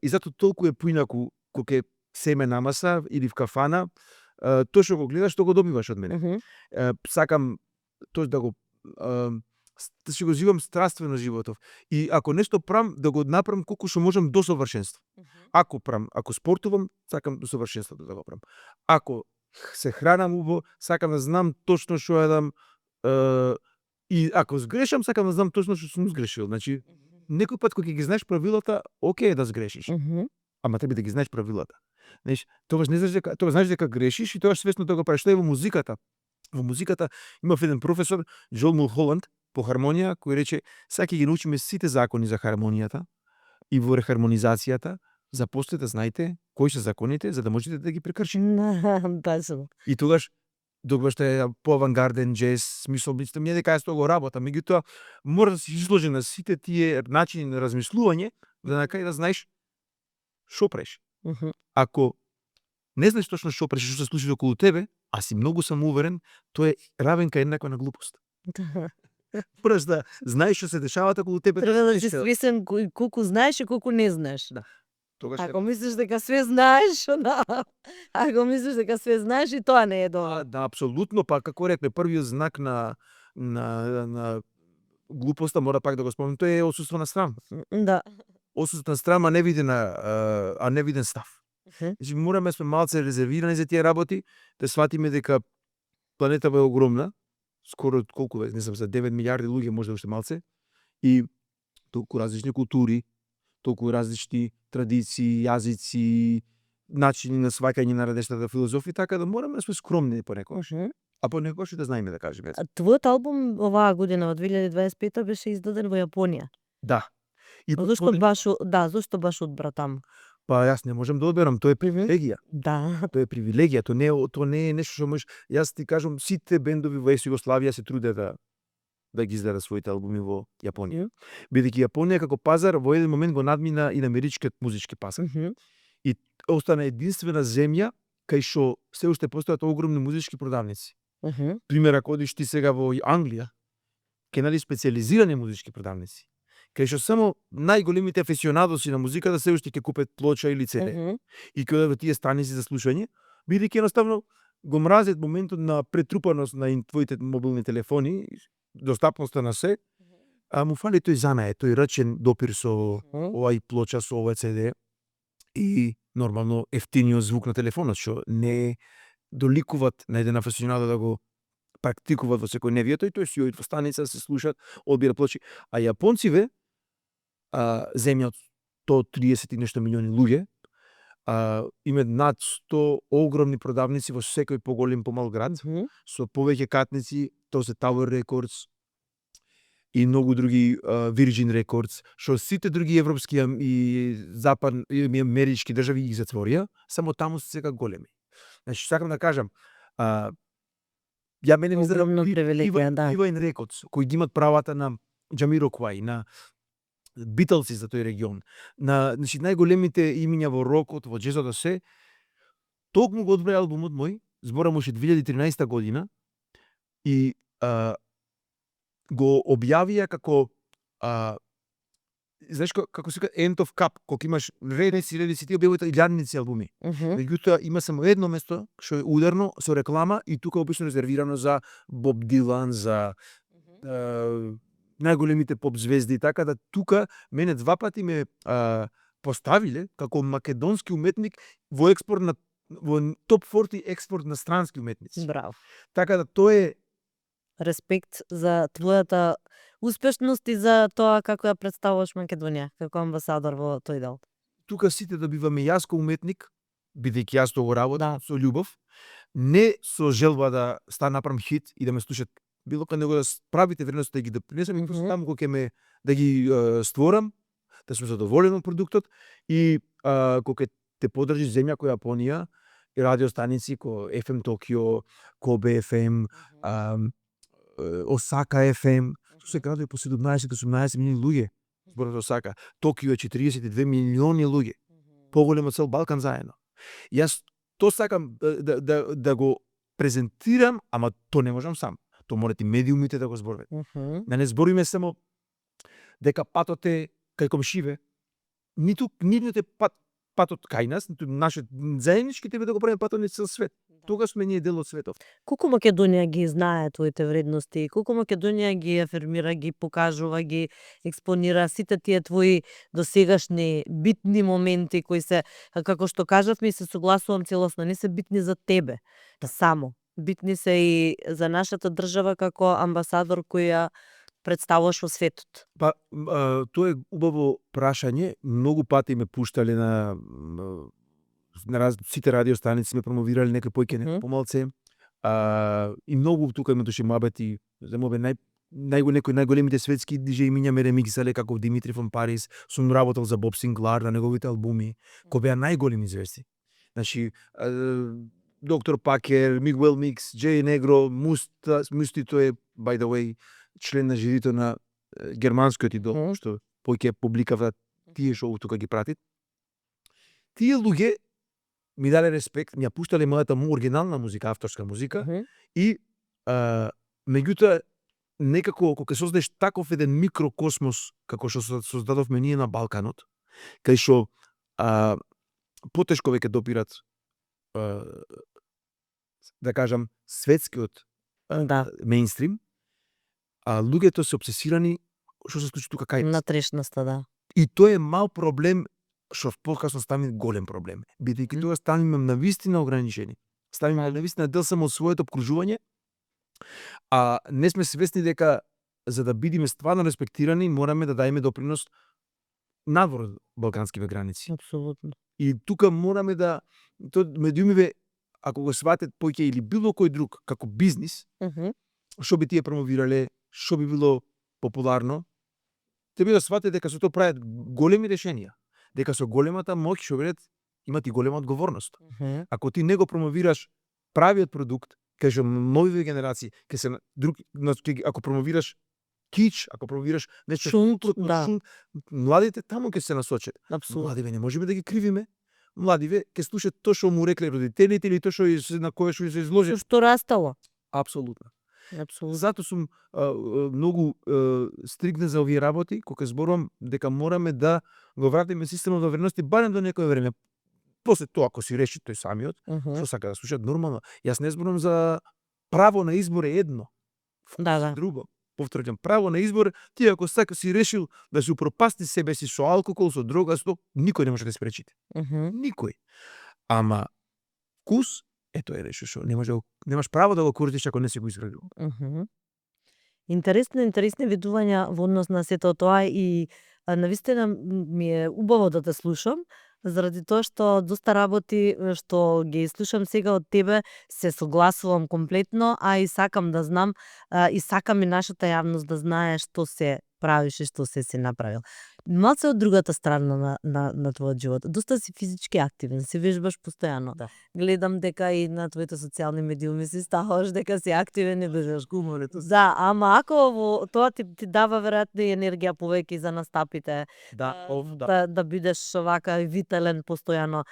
и затоа толку е поинаку кога ќе семе намаса или в кафана, тоа што го гледаш, тоа го добиваш од мене. Сакам тоа да го да си го живам страствено животов. И ако нешто правам, да го направам колку што можам до совршенство. Ако спортувам, сакам до совршенството да го правам. Ако се хранам убаво, сакам да знам точно што јадам, и ако сгрешам, сакам да знам точно што сум сгрешил. Значи, некој пат кога ги знаеш правилата, окей да сгрешиш. Ама треба да ги знаеш правилата. Знаеш, тогаш не знаеш дека знаеш дека грешиш и тогаш свесно да го правиш. Тоа е во музиката. Во музиката имав еден професор, Джон Мулхоланд, по хармонија, кој рече: "Сака ги научиме сите закони за хармонијата и во рехармонизацијата, започнете да знаете кои се законите за да можете да ги прекршите." Тачно. И тогаш што е по-авангарден джез, смисол, мислам, не дека јас тоа го работам, меѓутоа мора да си изложен на сите тие начини на размислување, да на крај да знаеш што правиш? Мгм. Ако не знаеш точно што правиш, што се случи околу тебе, а си многу самоуверен, тоа е равенка еднаква на глупост. Мораш да знаеш што се дешава околу тебе. Треба да си знаеш што- свесен колку знаеш и колку не знаеш. Да. Тогаш Ако мислиш дека све знаеш, ако мислиш дека све знаеш, и тоа не е добро. да, апсолутно, па како рекме, првиот знак на глупоста мора пак да го спомнам, тоа е отсуство на страм. Да. Отсуство на страм, а невиден став. Мгм. Значи мораме да сме малце резервирани за тие работи, да сватиме дека планетава е огромна, скоро колку е, не знам, за 9 милиарди луѓе, може уште малце, и толку различни култури, толку различни традиции, јазици, начини на сваќање на различната филозофија, така да мораме да сме скромни понекогаш. Мгм. А понекогаш и да знаеме да кажеме. А твојот албум оваа година во 2025 беше издаден во Јапонија. Да. И Зошто баш одбра таму? па јас не можам да одберам, тоа е привилегија. Да. Тоа е привилегија, тоа не е нешто што можеш. Јас ти кажам, сите бендови во Југославија се труде да ги издадат своите албуми во Јапонија. Бидејќи Јапонија како пазар во еден момент го надмина и на америчкиот музички пазар. Мгм. И остана единствена земја кај што се уште постојат огромни музички продавници. Мгм. Пример, ако одиш ти сега во Англија, ќе најдеш специјализирани музички продавници, кај што само најголемите афисионадоси на музиката се уште ќе купат плоча или CD. Мгм. И ќе одат во тие станици за слушање, бидејќи едноставно го мразат моментот на претрупаност на твоите мобилни телефони, достапноста на се, а му фали тој занае, тој рачен допир со Мгм. овај плоча, со овај CD и нормално ефтиниот звук на телефонот, што не доликуваат на еден афисионадо да го практикуваат во секојдневието, и тој си оди во станица, се слушаат, одбира плочи. А јапонциве, земја од 130 и нешто милиони луѓе, имаат над 100 огромни продавници во секој поголем помал град, Мгм. со повеќе катници, тоа се Tower Records и многу други, Virgin Records, што сите други европски и западни и амерички држави ги затворија, само таму се сега големи. Значи, сакам да кажам, ја мене ми Огромна привилегија, да. Divine Records, кои ги имат правата на Jamiroquai, на Beatlesi за тој регион, на значи најголемите имиња во рокот, во џезот се, токму го одбра албумот мој, зборам уште 2013 година, и го објавија како знаеш како се вика End of Cup, кога имаш редици, ти објавуваат илјадници албуми. Мгм. Меѓутоа има само едно место што е ударно со реклама и тука обично резервирано за Боб Дилан, за најголемите поп звезди, така да тука мене два пати ме поставиле како македонски уметник во експорт на во топ 40 експорт на странски уметници. Браво. Така да тоа е Респект за твојата успешност и за тоа како ја представуваш Македонија како амбасадор во тој дел. тука сите добиваме јас како уметник, бидејќи јас тоа го работам Да. со љубов, не со желба да направам хит и да ме слушат било кога него да правите вредност да ги допринесам, и просто Мгм. таму кога ќе ме да ги створам, да сум задоволен од продуктот и кога ќе те подржи земја која Јапонија и радио станици ко FM Токио, Kobe FM, Осака FM, што се градови по 17-18 милиони луѓе. Зборот Осака. Токио е 42 милиони луѓе. Поголем од цел Балкан заедно. Јас то сакам да го презентирам, ама то не можам сам. То морат и медиумите да го зборуват. Мгм. Да не збориме само дека патот е кај комшиве, ниту е патот кај нас, ниту нашиот заеднички треба да го правиме патот на цел свет. Тогаш сме ние дел од светот. Колку Македонија ги знае твоите вредности, колку Македонија ги афирмира, ги покажува, ги експонира сите тие твои досегашни битни моменти кои се, како што кажавме и се согласувам целосно, не се битни за тебе само. Битни се и за нашата држава како амбасадор кој ја представуваш во светот. Па, тоа е убаво прашање. Многу пати ме пуштале на сите радио станици, ме промовирале некој поќе, некој помалце. И многу тука ме доши мабети, земове некои најголемите светски диџеи имиња ме ремиксале, како Димитри фон Парис, сум работел за Боб Синклар на неговите албуми, кои беа најголеми звезди. Значи, Доктор Пакер, Мигуел Микс, Джей Негро, Мусти, тој е, by the way, член на жирито на германскиот идол, што поќе публикава тие шоу тука ги пратит. тие луѓе ми дале респект, ми ја пуштале мојата оригинална музика, авторска музика, и меѓутоа некако кога создадеш таков еден микрокосмос како што создадовме ние на Балканот, кај што потешко веќе допират да кажам светскиот мејнстрим, луѓето се обсесирани што се случи тука кај нас. На трешноста, да. И тоа е мал проблем што покасно стане голем проблем, бидејќи тоа станеме навистина ограничени. Станеме навистина дел само од своето обкружување, а не сме свесни дека за да бидеме стварно респектирани мораме да даеме допринос надвор од балканскиве граници. Апсолутно. И тука мораме да медиумиве, ако го сватат поќе или било кој друг како бизнис, што би тие промовирале, што би било популарно, треба да сватат дека со тоа прават големи решенија, дека со големата моќ што велат имат и голема одговорност. Ако ти не го промовираш правиот продукт, кај што новите генерации, ако промовираш кич, ако промовираш нешто шунт, младите таму ќе се насочат. Младиве не можеме да ги кривиме. Младиве ќе слушат тоа што му рекле родителите или тоа што на кое што се изложи. Што растало. Апсолутно. Затоа сум многу стрикнен за овие работи, кога зборувам дека мораме да го вратиме системот во вредности барем до некое време. После тоа, ако си реши тој самиот, што сака да слушат, нормално. Јас не зборувам за право на избор е едно. Друго. Повторувам, право на избор, ти ако сака си решил да се упропасти себе си со алкохол, со дрога, никој не може да спречите. Никој. Ама вкус, ето е решил што немаш право да го користиш ако не си го изградил. Интересни видувања во однос на сето тоа и навистина ми е убаво да те слушам, заради тоа што доста работи што ги слушам сега од тебе се согласувам комплетно, а и сакам да знам и сакам и нашата јавност да знае што се правиш и што се си направил. Малце од другата страна на твојот живот. Доста си физички активен, се вежбаш постојано. Гледам дека и на твоите социјални медиуми си ставаш дека си активен и држаш гуморето. Да, ама ако тоа ти дава веројатно и енергија повеќе за настапите. Да бидеш вака витален постојано.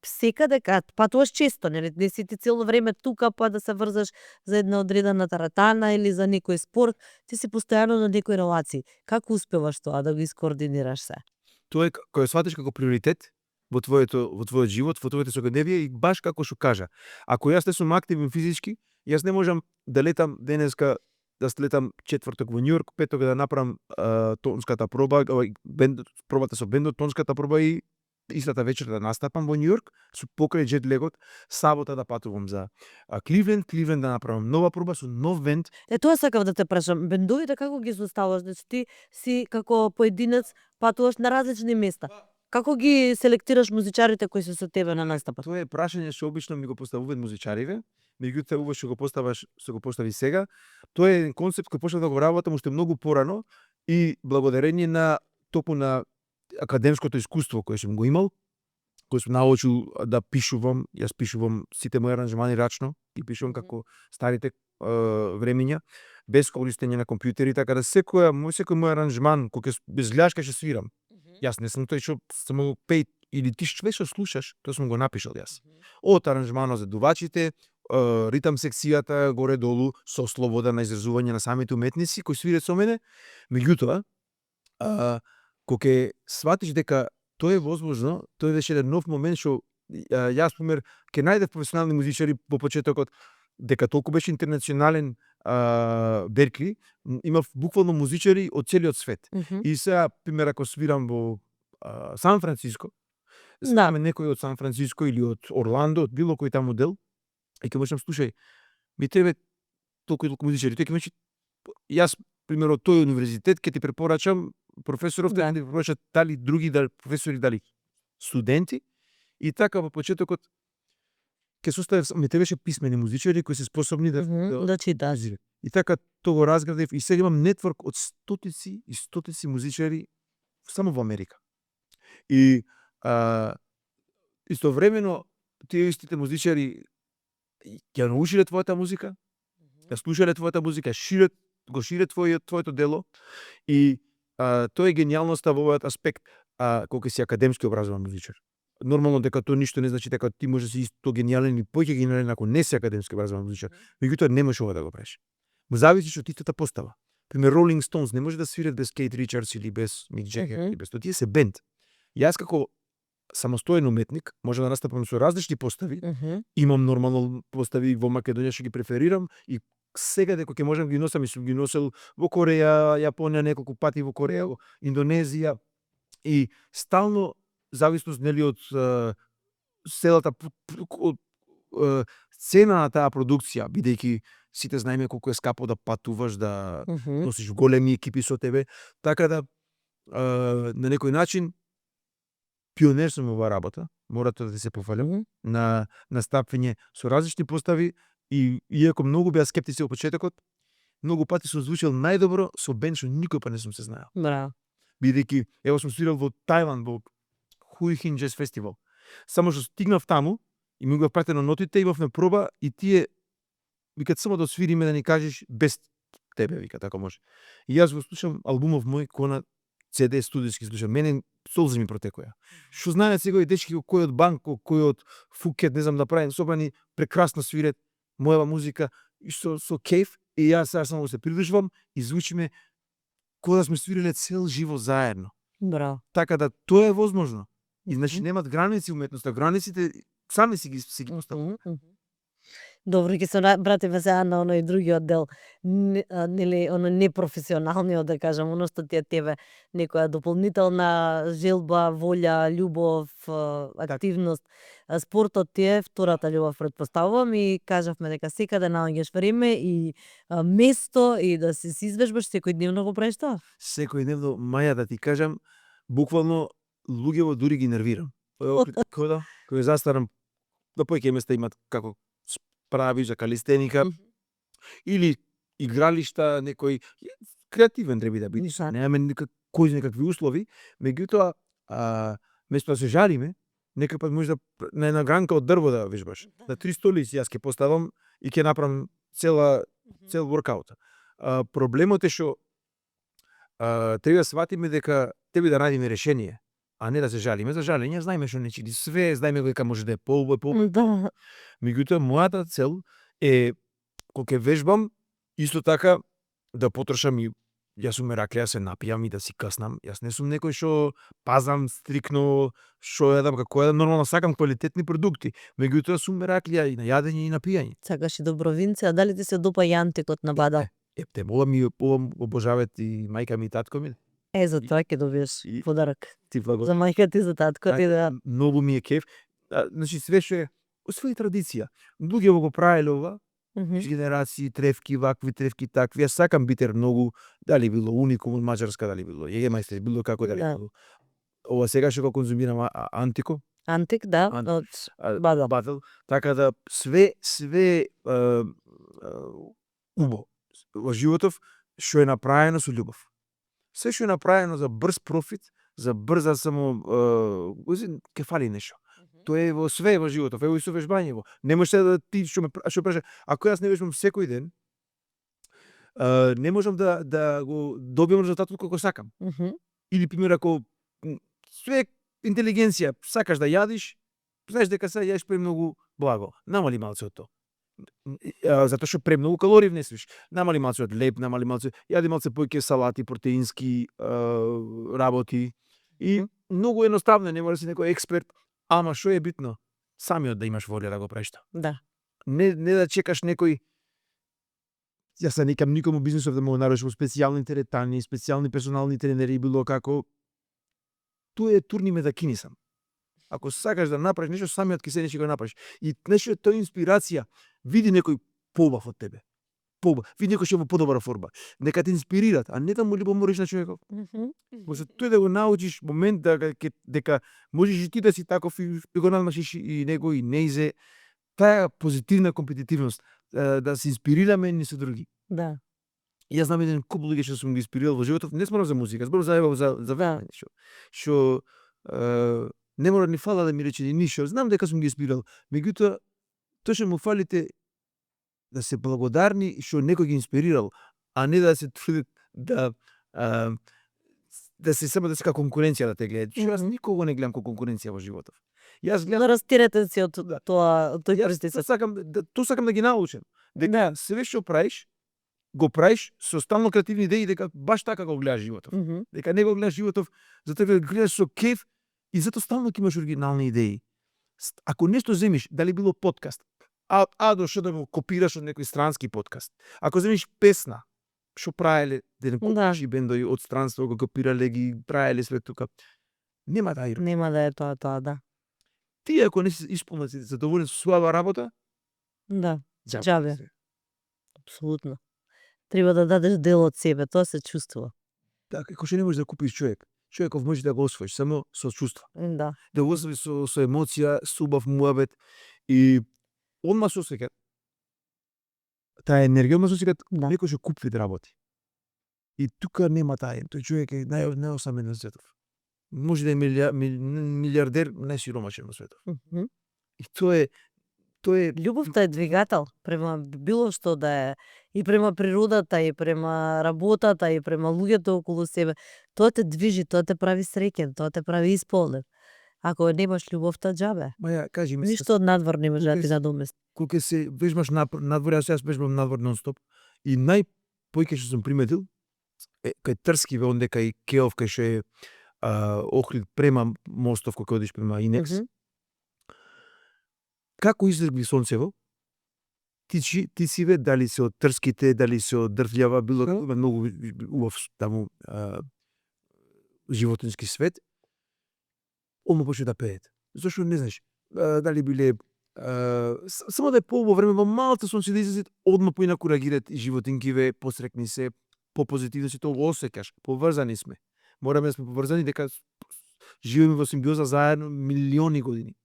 Секаде патуваш често, не си ти цело време тука па да се врзаш за една одредена таратана или за некој спорт, ти си постојано на некои релации. Како успеваш тоа да го искоординираш се? Тоа е кога сватиш како приоритет во твојот живот, во твоето секојдневие и баш како што кажа. Ако јас не сум активен физички, јас не можам да летам денеска, да слетам четврток во Њујорк, петок да направам тонската проба, пробата со бендот, тонската проба и истата вечер да настапам во Њујорк, со покрај джетлегот, сабота да патувам за Кливленд да направам нова проба со нов бенд. Тоа сакав да те прашам, бендовите како ги составуваш? Значи ти си како поединец патуваш на различни места. Како ги селектираш музичарите кои се со тебе на настапот? Тоа е прашање што обично ми го поставуваат музичариве, меѓутоа убаво што го постави сега. Тоа е концепт кој почнав да го работам уште многу порано и благодарение на токму на академското искуство кое сум го имал, кој сум научил да пишувам, јас пишувам сите мои аранжмани рачно, ги пишувам како старите времиња, без користење на компјутери, така да секој мој аранжман кој без гледаш ќе свирам. Јас не сум тој што само пеј или ти што слушаш, тоа сум го напишал јас. Од аранжманот за дувачите, ритам секцијата горе долу со слобода на изразување на самите уметници кои свират со мене, меѓутоа кога ќе сватиш дека тоа е возможно, тоа беше еден нов момент што јас пример ќе најдев професионални музичари по почетокот, дека толку беше интернационален Беркли, имав буквално музичари од целиот свет. И сега пример ако свирам во Сан Франциско, знаме некој од Сан Франциско или од Орландо, од било кој таму дел, и ќе можам слушај, ми треба толку и толку музичари, тој ќе мечи јас пример од тој универзитет ќе ти препорачам професоров, да ти препорачат дали други професори, дали студенти, и така во почетокот ќе составив, ми требаше писмени музичари кои се способни да читаш. И така тоа го разградив и сега имам нетворк од стотици и стотици музичари само во Америка. И истовремено тие истите музичари ќе научиле твојата музика, ја слушале твојата музика, го шире твоето дело и тоа е гениалноста во овој аспект кога си академски образован музичар. нормално дека тоа ништо не значи дека ти може да си исто гениален или поќе гениален ако не си академски образован музичар. Меѓутоа не можеш ова да го правиш. Му зависиш од истата постава. Пример Rolling Stones не може да свират без Кейт Ричардс или без Мик Джагер или без тоа. Тие се бенд. Јас како самостоен уметник може да настапам со различни постави. Имам нормално постави во Македонија што ги преферирам и сега дека ќе можам ги носам и сум ги носел во Кореја, Јапонија неколку пати, во Кореја, во Индонезија и стално зависност нели од целата од цена на таа продукција, бидејќи сите знаеме колку е скапо да патуваш, да носиш големи екипи со тебе, така да на некој начин пионер сум во оваа работа, мора да се пофалам на настапвање со различни постави и иако многу беа скептици во почетокот, многу пати сум звучел најдобро со бенд што никој па не сум се знаел. Браво. Бидејќи ево сум свирал во Тајланд во Хуихин Джез фестивал. Само што стигнав таму и ми го пратено нотите, имавме проба и тие викаат само да свириме да ни кажеш без тебе, викаат ако може. И јас го слушам албумов мој кона CD студиски слушам. Мене солзи ми протекоја. Што знаат сега и дечки кој од Банко, кој од Фукет, не знам да правим собрани, прекрасно свират мојава музика и со кеф и јас сега само се придржувам и звучиме кога да сме свириле цел живот заедно. Браво. Така да тоа е возможно. И значи немат граници уметноста, границите сами си ги постават. Добро, ќе се вратиме сега на оној другиот дел, нели, оно непрофесионалниот, да кажам, оно што ти е тебе некоја дополнителна желба, волја, љубов, активност. Спортот ти е втората љубов, претпоставувам, и кажавме дека секаде наоѓаш време и место и да се извежбаш, секојдневно го правиш тоа? Секојдневно, Маја, да ти кажам, буквално луѓево дури ги нервирам. Кога застарам, да поеќе места имат како прави за калистеника или игралишта, некој креативен треба да бидеш. Немаме некакви услови, меѓутоа место да се жариме, некој пат може да на една гранка од дрво да вежбаш. На 3 столици јас ќе поставам и ќе направам цел воркаут. Проблемот е што треба да сватиме дека треба да најдеме решение, а не да се жалиме. За жалење знаеме што не чини све, знаеме дека може да е побој. Да. Меѓутоа, мојата цел е кога ќе вежбам, исто така да потрошам и јас сум мераклија, се напијам и да си каснам. Јас не сум некој што пазам стрикно што јадам, како јадам, нормално сакам квалитетни продукти. Меѓутоа сум мераклија и на јадење и на пиење. Сакаш и добровинци, а дали ти се допа јантикот на бада? Те молам обожават и мајка ми и татко ми. За тоа ќе добиеш подарок. Ти благо. За мајка ти, за татко ти, да. Многу ми е кеф. Значи све што е освои традиција. Луѓе го правеле ова, генерации, тревки, вакви, тревки, такви. Јас сакам битер многу, дали било Уникум од Маđarска, дали било Јегемајстер, било како дали било. Ова сега што го конзумирам Антико. Антик, да, од Бадел. Така да све убаво во животов што е направено со љубов. Се што е направено за брз профит, за брза само ке фали нешто. Тоа е во све во животов, ево и со вежбањево. Не може да ти што прашаш, ако јас не вежбам секој ден, не можам да го добиам резултатот кој го сакам. Или пример ако све интелигенција сакаш да јадиш, знаеш дека се јадиш премногу благо. Намали малце од тоа. Затоа што премногу калории внесуваш. Намали малце од леб, намали малце, јади малце поќе салати, протеински работи. И многу едноставно, не мора да си некој експерт, ама што е битно? Самиот да имаш волја да го правиш тоа. Да. Не да чекаш некој. Јас се некам никому бизнисов да му наруши во специјални теретани, специјални персонални тренери, било како. Тоа е турни ме да кинисам. Ако сакаш да направиш нешто, самиот ќе седнеш и го направиш. И нешто тоа инспирација. Види некој поубав од тебе. Види некој што е во подобра форма. Нека те инспирират, а не да му љубомориш на човеков. Може тој да го научиш момент дека можеш и ти да си таков и го надмашиш и него и неизе. Таа позитивна компетитивност, да се инспирираме едни со други. Да. Јас знам еден куп луѓе што сум ги инспирирал во животот, не зборам за музика, зборам за веќе нешто. Што не мора ни фала да ми рече ни ништо. Знам дека сум ги инспирирал, меѓутоа тоа што му фалите да се благодарни што некој ги инспирирал, а не да се трудат да се само да сека конкуренција да те гледа. Што јас никого не гледам како конкуренција во животов. Јас гледам, Но растирете си од Да. тоа, од тој јас притисок. сакам да ги научам. Дека Да. све што правиш, го правиш со стално креативни идеи, дека баш така го гледаш животов. Мгм. Дека не го гледаш животов, затоа го гледаш со кеф и затоа стално ќе имаш оригинални идеи. Ако нешто земиш, дали било подкаст, а до што да го копираш од некој странски подкаст. Ако земиш песна, што правеле денекогашни бендови од странство, го копирале, ги правеле све тука. Нема да ирода. Нема да е тоа, да. Ти ако не си исполнет и задоволен со својава работа, Да, џабе. џабе. се. Апсолутно. Треба да дадеш дел од себе, тоа се чувствува. Така, како што не можеш да купиш човек. Човеков може да го освоиш само со чувства. Да. Да го освоиш со емоција, со убав муабет и одма се осеќаат. Таа енергија одма се осеќаат Да. некој што купи да работи. И тука нема тај, тој човек е најосамен на светов. Може да е милиардер, најсиромашен на светов. Мгм. И тоа е Љубовта е двигател према било што да е, и према природата, и према работата, и према луѓето околу себе. Тоа те движи, тоа те прави среќен, тоа те прави исполнет. Ако немаш љубовта, џабе. Ма ја кажи ми, Ништо од надвор не може да тука ти е- надомести. кога се вежбаш надвор, јас вежбам надвор нонстоп и најпоиќе што сум приметил е кај Трски, онде кај Кеов, кај што е Охрид према мостов кога одиш према Инекс. Мгм. Како излегли сонцево, ти си ве, дали се од трските, дали се од дрвљава, било има многу убав таму животински свет, одма почне да пеете. Зошто не знаеш, дали биле само да е поубаво време, во малце сонце да излезет, одма поинаку реагираат и животинкиве, посрекни се, попозитивно се, тоа го осеќаш, поврзани сме. Мораме да сме поврзани дека живееме во симбиоза заедно милиони години.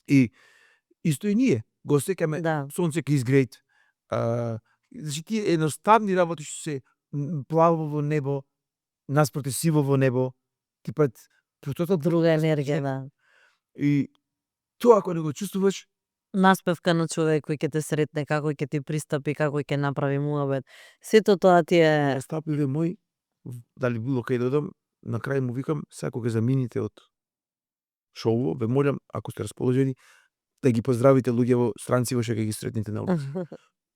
И исто и ние го осеќаме Да. сонце ке изгрејт. Значи тие едноставни работи што се плавово небо, наспроти сивово небо, ти пред Друга енергија, да. И тоа ако не го чувствуваш, Наспевка на човек кој ќе те сретне, како ќе ти пристапи, како ќе направи муабет. Сето тоа ти е стапливе мои, дали било кај да одам, на крај му викам, сега кога замините од шоуво, ве молам, ако сте расположени, да ги поздравите луѓево, странци во што ќе ги сретнете на улица.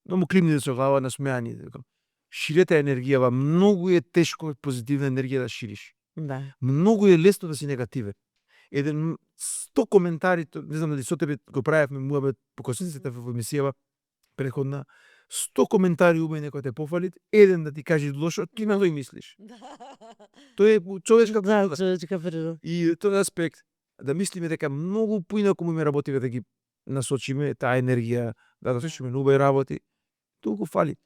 Но му климните со глава насмеани. Викам, ширете енергија, многу е тешко позитивна енергија да шириш. Да. Многу е лесно да си негативен. 100 коментари, не знам дали со тебе го правевме муабет по се во емисијава претходна, 100 коментари убави некој те пофалит, еден да ти каже лошо, ти на тој мислиш. Тоа е човечка Да, природа. човечка природа. И тој аспект, да мислиме дека многу поинаку му работиме да ги насочиме таа енергија, да насочиме на убави работи, толку фали.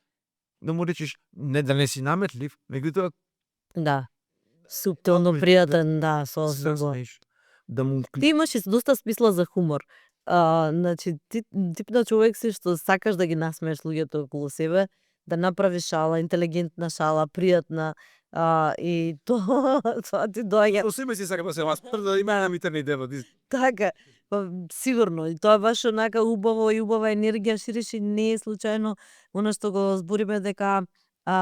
Да му речеш, не да не си наметлив, меѓутоа Да. Суптилно Како е, пријатен, да, со се насмееш, да му Ти имаш и доста смисла за хумор. Значи, ти тип на човек си што сакаш да ги насмееш луѓето околу себе, да направиш шала, интелигентна шала, пријатна, и тоа ти доаѓа. Со себе си сакам да се да има на митерни дела. Така, па сигурно, и тоа баш онака убаво и убава енергија шириш и не е случајно она што го збориме дека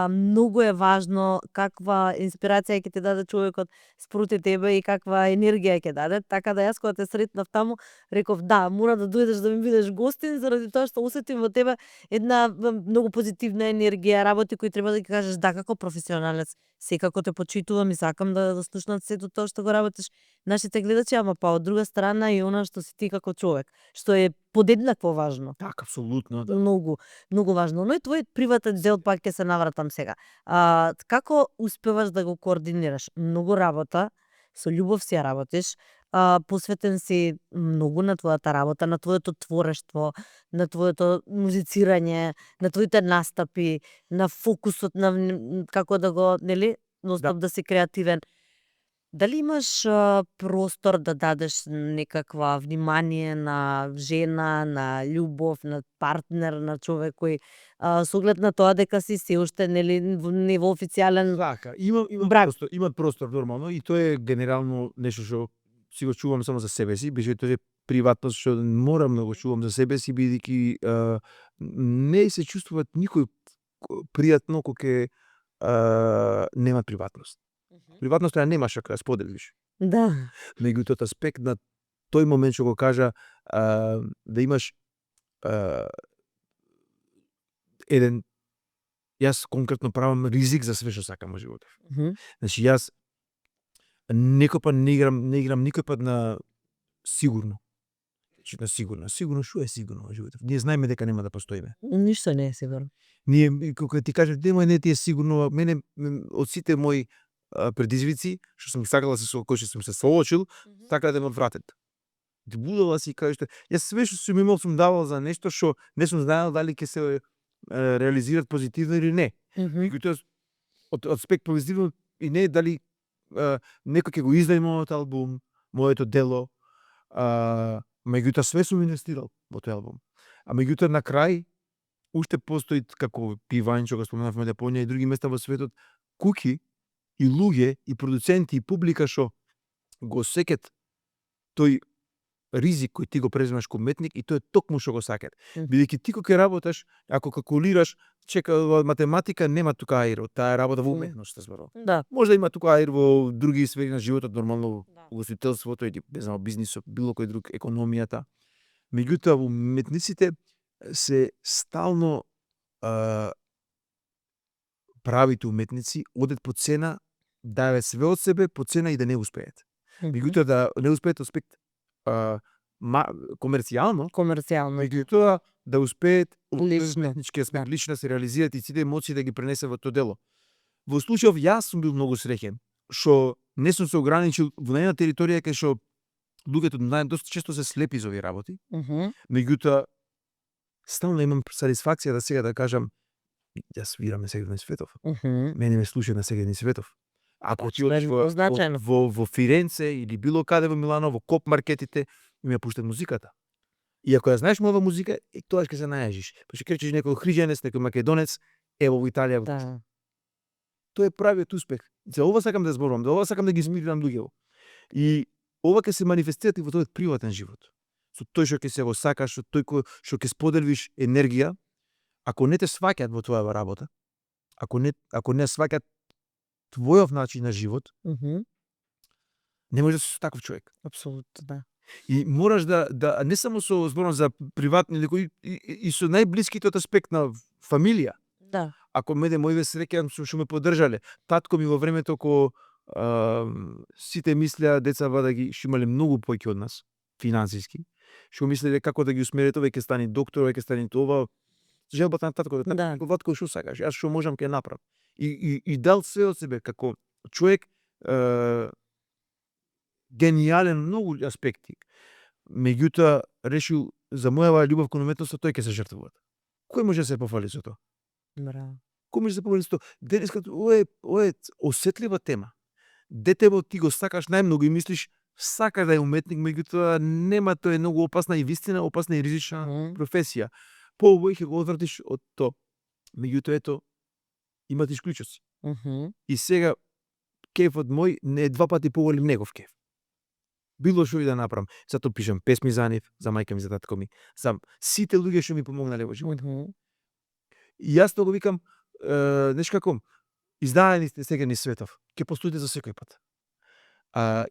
многу е важно каква инспирација ќе ти даде човекот спроти тебе и каква енергија ќе даде, така да јас кога те сретнав таму, реков да, мора да дојдеш да ми бидеш гостин заради тоа што осетив во тебе една многу позитивна енергија, работи кои треба да ги кажеш да како професионалец. Секако те почитувам и сакам да слушнат сето тоа што го работиш нашите гледачи, ама па од друга страна и она што си ти како човек, што е подеднакво важно. Така, апсолутно, да. Многу, многу важно. Но и твојот приватен дел пак ќе се навратам сега. Како успеваш да го координираш? Многу работа, со љубов си ја работиш, посветен си многу на твојата работа, на твоето творештво, на твоето музицирање, на твоите настапи, на фокусот на како да го, нели, ностоп да си креативен. Дали имаш простор да дадеш некаква внимание на жена, на љубов, на партнер, на човек кој со оглед на тоа дека си се уште нели не во официјален Така, брак. имат простор нормално и тоа е генерално нешто што си го чувам само за себе си, беше тоа е приватност што морам да го чувам за себе си бидејќи не се чувствуваат никој пријатно кога ќе нема приватност. Приватноста ја немаш ако ја споделиш. Да. Меѓутоа аспект на тој момент што го кажа да имаш еден, јас конкретно правам ризик за све што сакам во животот. Значи јас некој пат не играм никој пат на сигурно. Значи на сигурно. Сигурно што е сигурно во животот? Ние знаеме дека нема да постоиме. Ништо не е сигурно. Ние кога ти кажеш нема не ти е сигурно, мене од сите мои предизвици што сум сакала со кои што сум се соочил, така да ме вратат. Ти будала си кажеш, јас све што сум имал сум давал за нешто што не сум знаел дали ќе се реализираат позитивно или не. Меѓутоа од аспект позитивно и не дали некој ќе го издаде мојот албум, моето дело, меѓутоа све сум инвестирал во тој албум. А меѓутоа на крај уште постои како Пивањ што го споменавме депонија и други места во светот, куќи и луѓе и продуценти и публика што го сеќат тој ризик кој ти го преземаш како уметник и тоа е токму што го сакат. Бидејќи ти кога ќе работаш, ако калкулираш, чека математика нема тука аир, таа работа во уметноста зборувам. Да. Може да има тука аир во други сфери на животот, нормално угостителството или не знам бизнисот, било кој друг, економијата. Меѓутоа во уметниците се стално правите уметници одат по цена даваат све од себе по цена и да не успеат. Меѓутоа да не успеат аспект комерцијално, меѓутоа да успеат уметнички аспект, лично се реализираат и сите емоции да ги пренесе во тоа дело. Во случајов јас сум бил многу среќен што не сум се ограничил во една територија кај што луѓето доста често се слепи за овие работи. Меѓутоа стално имам сатисфакција да сега да кажам јас свирам на Сегедни Светов. Мене ме слуша на Сегедни Светов. Ако ти одиш во Фиренце или било каде во Милано, во коп маркетите, ми ја пуштат музиката. И ако ја знаеш мова музика, тоа ќе се најажиш. Па ќе кречеш некој хриѓанец, некој македонец, ево во Италија. Да. Тоа е правиот успех. За ова сакам да зборувам, за ова сакам да ги инспирирам луѓето. И ова ќе се манифестира и во твојот приватен живот. Со тој што ќе се го сакаш, со тој што ќе споделиш енергија, ако не те сваќаат во твојава работа, ако не сваќаат твојов начин на живот, не можеш да си таков човек. Апсолутно, да. И мораш да не само со зборам за приватни, него и со најблиските од аспект на фамилија. Да. Ако мене мојве среќен што ме поддржале, татко ми во времето кога сите мислеа децава да ги што имале многу појки од нас финансиски, што мислеле како да ги усмерите, овој ќе стане доктор, овој ќе стане ова. Желбата на татко, Ватко што сакаш, јас што можам ќе направам. И дал све од себе како човек гениален многу аспекти. Меѓутоа решил за мојава љубов кон уметноста тој ќе се жртвува. Кој може да се пофали со тоа? Браво. Кој може да се пофали со тоа? Денеска ова е осетлива тема. Детево ти го сакаш најмногу и мислиш сака да е уметник, меѓутоа нема, тоа е многу опасна и вистина опасна и ризична професија. Поубаво ќе го одвратиш од тоа. Меѓутоа ето имат исклучоци. И сега кефот мој не е два пати поголем негов кеф. Било што и да направам. Затоа пишам песми за нив, за мајка ми, за татко ми, за сите луѓе што ми помогнале во животот. И јас тоа го викам, знаеш како, издадени сте Сегедни Светов, ќе постоите за секој пат.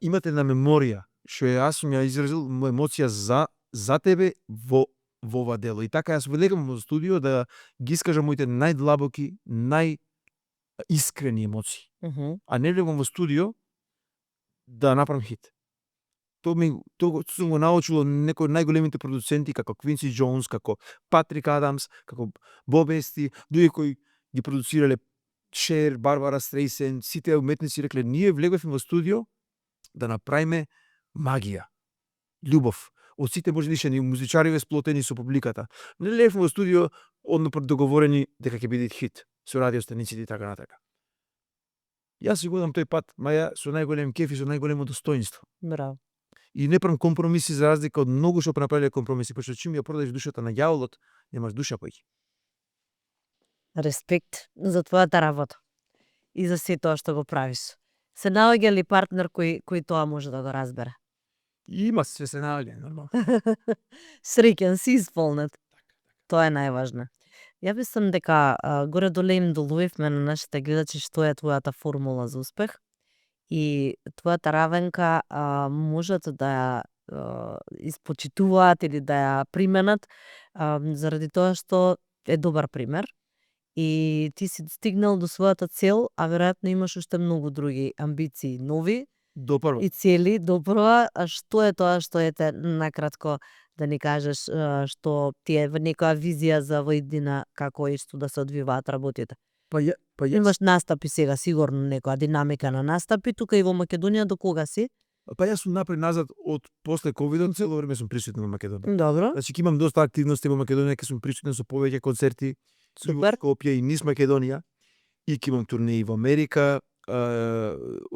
Имате една меморија што јас сум ја изразил моја емоција за тебе во ова дело. И така јас влегам во студио да ги искажам моите најдлабоки, најискрени емоции. А не влегам во студио да направам хит. Тоа сум го научил некои од најголемите продуценти како Квинси Джонс, како Патрик Адамс, како Боб Ести, луѓе кои ги продуцирале Шер, Барбара Стрейсен, сите уметници рекле ние влегавме во студио да направиме магија, љубов. Од сите можелишени музичари сплотени со публиката. Не влегавме во студио однапред договорени дека ќе биде хит со радиостаниците и така натака. Јас си го дам тој пат, маја со најголем кеф и со најголемо достоинство. Браво. И не правам компромиси за разлика од многу што направиле компромиси, пошто чим ја продадеш душата на ѓаволот, немаш душа појќе. Респект за твојата работа и за се тоа што го правиш. Се наоѓа ли партнер кој тоа може да го разбере? Има се наоѓа, нормално. Среќен си, исполнет. Тоа е најважно. Ја мислам дека горе-долу им доловивме на нашите гледачи што е твојата формула за успех и твојата равенка можат да испочитуваат или да ја применат, заради тоа што е добар пример. И ти си стигнал до својата цел, а веројатно имаш уште многу други амбиции, нови Допрва. и цели допрва. А што е тоа што ете накратко да ни кажеш, што ти е некоја визија за во иднина како исто да се одвиваат работите? Јас Имаш настапи сега, сигурно некоја динамика на настапи, тука и во Македонија до кога си? сум напред назад од после ковидот, цело време сум присутен во Македонија. Добро, Значи ќе имам доста активности во Македонија, ќе сум присутен со повеќе концерти и во супер. Скопје и низ Македонија, и ќе имам турнеи во Америка,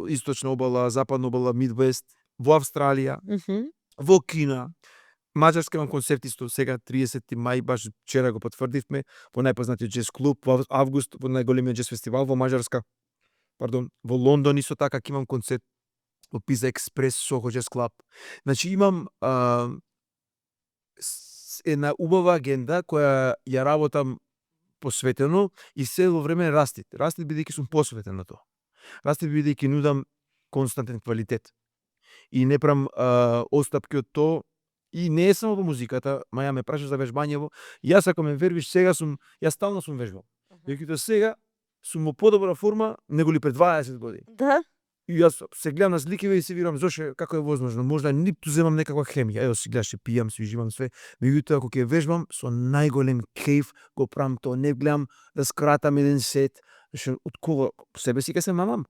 источна обала, западна обала, Мидвест, во Австралија, во Кина. Мажарска имам концерт исто сега 30 мај, баш вчера го потврдивме, во најпознатиот џез клуб, во август во најголемиот џез фестивал во Мажарска. Во Лондон исто така ќе имам концерт во Пиза Експрес Сохо џез клуб. Значи имам една убава агенда која ја работам посветено и цело време растит. Растит бидејќи сум посветен на тоа. Растит бидејќи нудам константен квалитет. И не правам отстапки од тоа. И не е само во музиката, Маја ме праша за вежбањево. Јас ако ме вербиш сега јас стално сум вежбал. Меѓутоа сега сум во подобра форма него ли пред 20 години. Да. И јас се гледам на сликиве и се вирам зоше како е возможно. Можда ниту земам некаква хемија. Ево си гледаш, пијам, си живам све. Меѓутоа ако ќе вежбам со најголем кејф го правам тоа. Не гледам да скратам еден сет. Зашто од кого себе си ќе се мамам.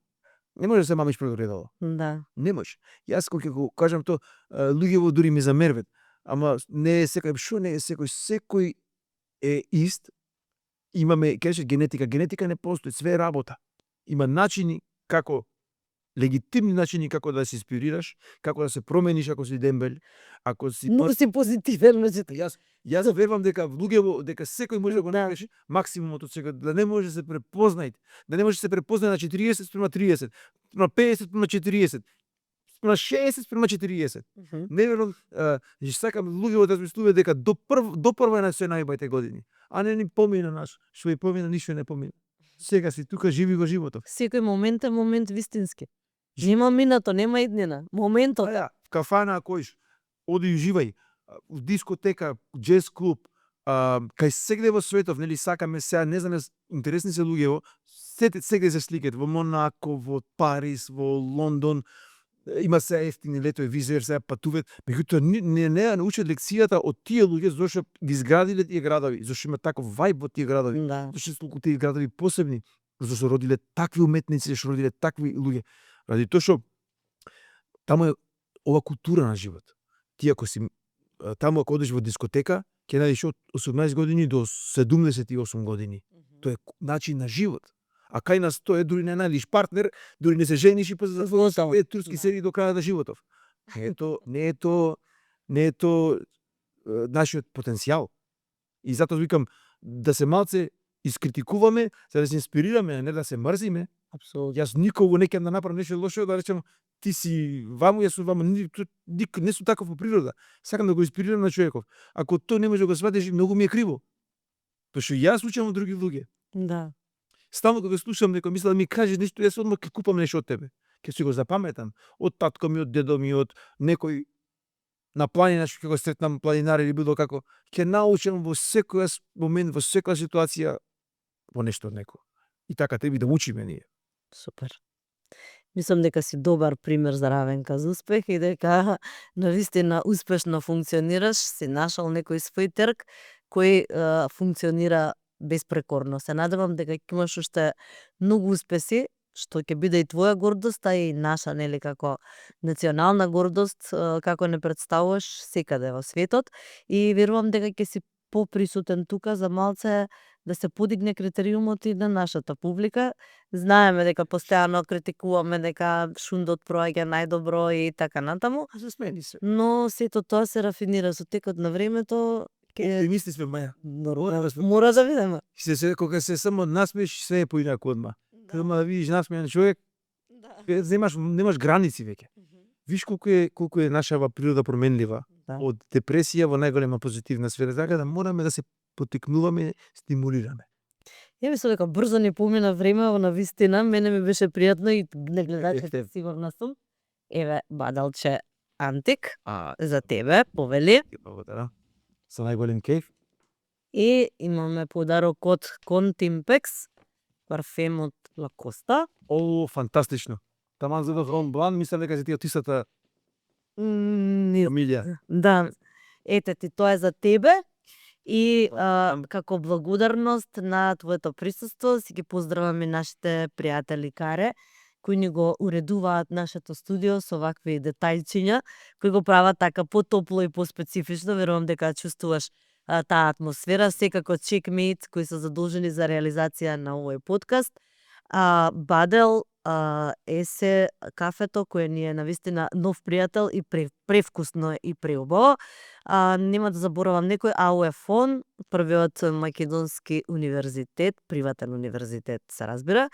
Не може да се мамиш пред огледало. Да. Не може. Јас кога ќе го кажам тоа, луѓето дури ми замерват. Ама не е секој, шо не е секој е ист. Имаме, кажеш генетика, генетика не постои, све е работа. Има начини како, легитимни начини како да се инспирираш, како да се промениш ако си дембел, ако си Многу си позитивен, меѓутоа. Јас верувам дека луѓето, дека секој може да го направи максимумот од сега, да не може да се препознаете, да не може да се препознае на 40 спрема 30, на 50 спрема 40, на 60 спрема 40. Не верувам, сакам луѓето да мислуваат дека допрва на се најбајте години, а не ни помина наш, што и помина ништо не помина. Сега си тука, живи го животот. Секој момент е момент вистински. Нема минато, нема иднина. Моментот. В кафана којш, оди и уживај, в дискотека, џез клуб, кај сегде во светов, нели сакаме сега, не знам, интересни се луѓево, сегде се сликат во Монако, во Париз, во Лондон, има се ефтини летови визер, сега патуваат, меѓутоа не научат лекцијата од тие луѓе зашто ги изградиле тие градови, зашто има таков вајб во тие градови, Да. зашто се толку тие градови посебни, зашто родиле такви уметници, зашто родиле такви луѓе. Ради тоа што таму е ова култура на живот. Ти ако си таму ако одиш во дискотека, ќе најдеш од 18 години до 78 години. Тоа е начин на живот. А кај нас тоа е дури не најдеш партнер, дури не се жениш и после за турски серии до крајот на животов. Не е тоа нашиот потенцијал. И затоа викам да се малце искритикуваме, за да се инспирираме, а не да се мрзиме. Апсолутно. Јас никого не ќе да направам нешто лошо, да речам ти си ваму, јас сум ваму, не сум таков по природа. Сакам да го инспирирам на човеков. Ако тоа не може да го сватиш, многу ми е криво. Тоа што јас учам од други луѓе. Да. Стално кога слушам некој мисля да ми каже нешто, јас одма ќе купам нешто од тебе. Ќе си го запаметам од татко ми, од дедо ми, од некој на планина што ќе го сретнам планинар или било како. Ќе научам во секој момент, во секоја ситуација во нешто од некој. И така треба да учиме ние. Супер. Мислам дека си добар пример за равенка за успех и дека навистина успешно функционираш, си нашол некој свој трк кој функционира безпрекорно. Се надевам дека ќе имаш уште многу успеси, што ќе биде и твоја гордост, а и наша, нели, како национална гордост, како не представуваш секаде во светот. И верувам дека ќе си поприсутен тука за малце да се подигне критериумот и на нашата публика. Знаеме дека постојано критикуваме дека шундот проаѓа најдобро и така натаму, Се смени се. но сето тоа се рафинира со текот на времето. Оптимисти сме, Маја. Мора да видиме. Кога се само насмееш, се е поинаку одма. Кога да видиш насмеен човек, немаш граници веќе. Виш колку е нашава природа променлива. Да. Од депресија во најголема позитивна сфера, така да мораме да се потикнуваме, стимулираме. Ја мислам дека брзо ни помина време, на вистина, мене ми беше пријатно и гледачите сигурна сум. Еве, Бадалче, Антик, за тебе, повели. Благодарам. Со најголем кејф. И имаме подарок од Contimpex, парфем од Лакоста. О, фантастично. Таман за Рон Блан, мислам дека се ти од истата Не фамилија. Да, ете ти, тоа е за тебе. И како благодарност на твоето присуство, си ги поздраваме нашите пријатели Каре, кои ни го уредуваат нашето студио со вакви детајчиња, кои го прават така потопло и поспецифично. Верувам дека чувствуваш таа атмосфера. Секако Checkmate, кои се задолжени за реализација на овој подкаст. Бадел есе кафето кое ни е навистина нов пријател и превкусно е и преубаво. Нема да заборавам некој, АУЕФОН, првиот македонски универзитет, приватен универзитет се разбира.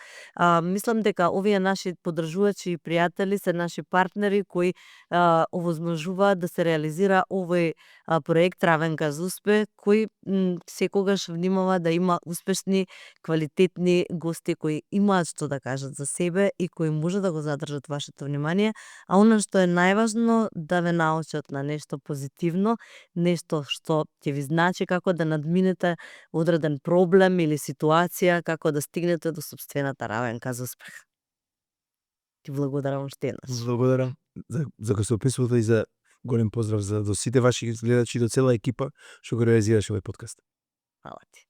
Мислам дека овие наши поддржувачи и пријатели се наши партнери кои овозможуваат да се реализира овој проект Равенка за успех, кој секогаш внимава да има успешни, квалитетни гости кои имаат што да кажат за себе и кои може да го задржат вашето внимание, а она што е најважно да ве научат на нешто позитивно, нешто што ќе ви значи како да надминете одреден проблем или ситуација, како да стигнете до сопствената равенка за успех. Ти благодарам уште еднаш. Благодарам за гостопримството и за голем поздрав до сите ваши гледачи, до цела екипа што го реализираше овој подкаст. Фала ти.